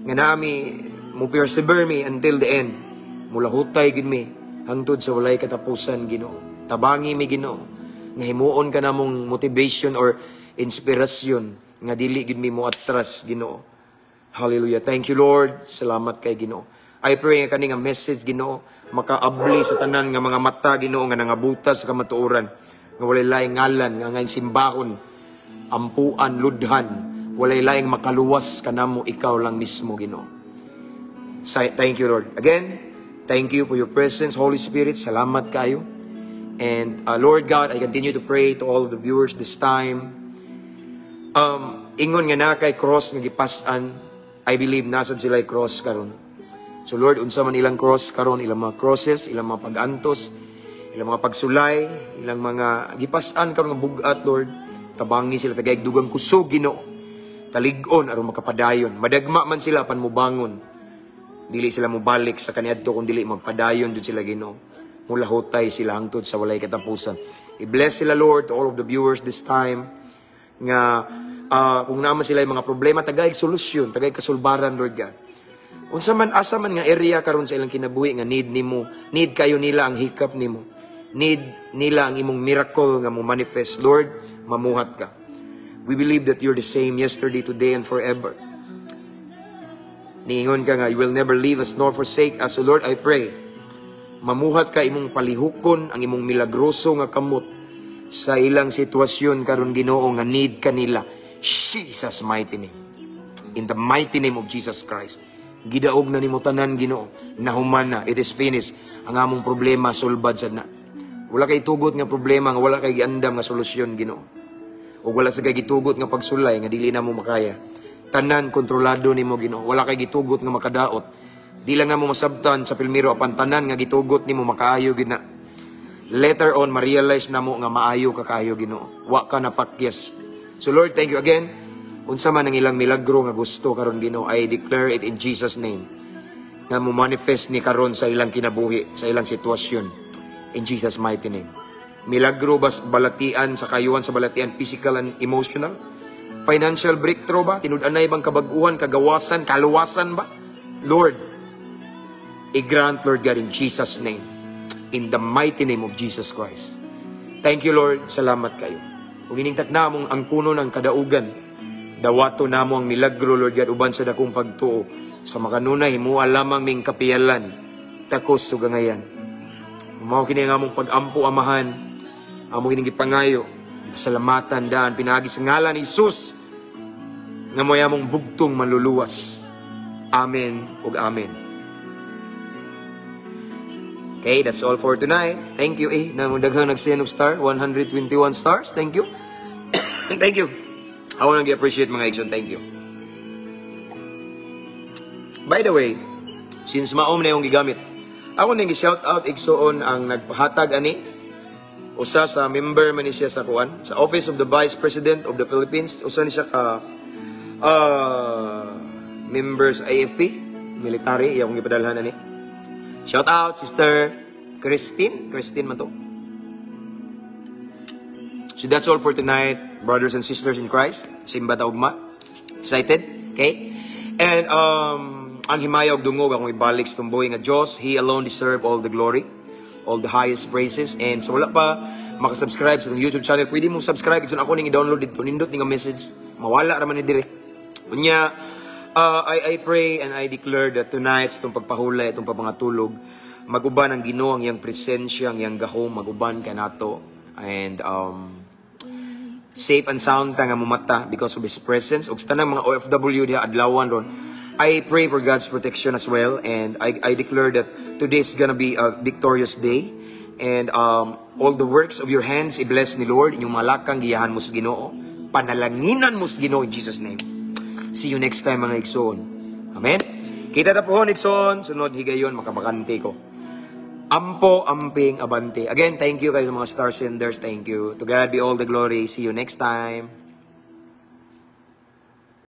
Nga nami mo persevere mi until the end. Mulahutay gid mi hangtod sa walay katapusan, Ginoo. Tabangi mi, Ginoo, nga himuon ka namong motivation or inspiration nga dili gid mi mo atras, Ginoo. Hallelujah. Thank you, Lord. Salamat kay Ginoo. I pray nga kani nga message, Ginoo, makaabli sa tanan nga mga mata, Ginoo, nga nangabutas sa kamatuoran nga walay laing ngalan nga ngay simbahon, ampuan, ludhan, walay laing makaluwas kanamo, ikaw lang mismo, Ginoo. Thank you, Lord. Again, thank you for your presence, Holy Spirit. Salamat kayo. And Lord God, I continue to pray to all of the viewers this time. Ingon nga na kay cross nga gipas-an, I believe naa sad sila cross karon. So Lord, unsa man ilang cross karon, ilang mga crosses, ilang mga pag-antos, ilang mga pagsulay, ilang mga gipas-an karon nga bugat, Lord. Tabangi sila, tagay dugang kusog, Ginoo. Kalig-on aron makapadayon. Madagma man sila pan mubangon. Dili sila mobalik sa kaniadto kung dili magpadayon jud sila, Ginoo. Mulahutay sila hangtod sa walay katapusan. I-bless sila, Lord, to all of the viewers this time nga kung naa man sila yung mga problema, tagay solusyon, tagay kasulbaran, Lord God. Unsa man, asa man nga area karon sa ilang kinabuhi nga need nimo, need kayo nila ang hikap nimo. Need nila ang imong miracle nga mo manifest, Lord, mamuhat ka. We believe that you're the same yesterday, today, and forever. Niingon ka nga, you will never leave us nor forsake us. So Lord, I pray, mamuhat ka, imong palihukon ang imong milagroso nga kamot sa ilang sitwasyon karon, Ginoo, nga need kanila. Jesus' mighty name. In the mighty name of Jesus Christ. Gidaog na nimo tanan, Ginoo. Nahuman na. It is finished. Ang among problema sulbad sad na. Wala kay tugot nga problema nga wala kay giandam nga solusyon, Ginoo. O wala sa kay gitugot nga pagsulay nga dili na mo makaya. Tanan kontrolado nimo, Ginoo. Wala kay gitugot nga makadaot. Di lang namo masabtan sa pilmiro, apan tanan nga gitugot nimo makaayo gid na. Later on ma-realize namo nga maayo ka kaayo, Ginoo. Wa ka napakyas. So Lord, thank you again. Unsa man ang ilang milagro nga gusto karon, Ginoo, I declare it in Jesus' name nga mo manifest ni karon sa ilang kinabuhi, sa ilang sitwasyon. In Jesus' mighty name. Milagro ba balatian sa kayuhan sa balatian, physical and emotional? Financial breakthrough ba? Tinud-anay bang kabag-uhan, kagawasan, kaluwasan ba? Lord, i-grant, Lord God, in Jesus' name. In the mighty name of Jesus Christ. Thank you, Lord. Salamat kayo. Ug ining takna mong ang kuno ng kadaugan, dawato namo ang milagro, Lord God, uban sa dakong pagtuo. Sa makanunay, himua lamang ming kapiyalan, takos ug angayan. Mao kini ang among pag-ampo, Amahan, among kining gipangayo, gipasalamatan daan pinaagi sa ngalan ni Jesus nga mo'y among bugtong manluluwas. Amen ug amen. Okay, that's all for tonight. Thank you eh. Na daghang nag-send og star, 121 stars. Thank you. Thank you. Ako nang appreciate, mga igsoon. Thank you. By the way, since maom na yung gigamit, ako nang shout out, igsoon, ang nagpahatag ani. Usa sa member man ni siya sa kuan, sa Office of the Vice President of the Philippines. Usa ni siya ka members AFP, military, iya akong gipadalhan ani. Shout out, Sister Christine. Christine man to. So that's all for tonight, brothers and sisters in Christ. Simba ta ugma. Excited? Okay? And ang himaya og dungog akong ibalik sa tumbuhi nga Dios. He alone deserve all the glory, all the highest praises. And sa wala pa makasubscribe sa atong YouTube channel, pwede mo subscribe. Igsoon, ako ning i-download dito. Nindot ni nga message. Mawala raman ni dire. Unya, I pray and I declare that tonight, sa itong pagpahulay, itong papangatulog, maguban ang Ginoo ang iyang presensya, ang iyang gahom, maguban kanato. And safe and sound ta nga mumata because of His presence. Ug sa tanang mga OFW diha adlawan ron, I pray for God's protection as well, and I declare that today is gonna be a victorious day. And all the works of your hands, i-bless ni Lord. Inyong mga lakang, giyahan mo sa Ginoo. Panalanginan mo sa Ginoo in Jesus' name. See you next time, mga igsoon. Amen? Kita ta pohon, igsoon. Sunod higayon, makabakante ko. Ampo, amping, abante. Again, thank you kayo sa mga star senders. Thank you. To God be all the glory. See you next time.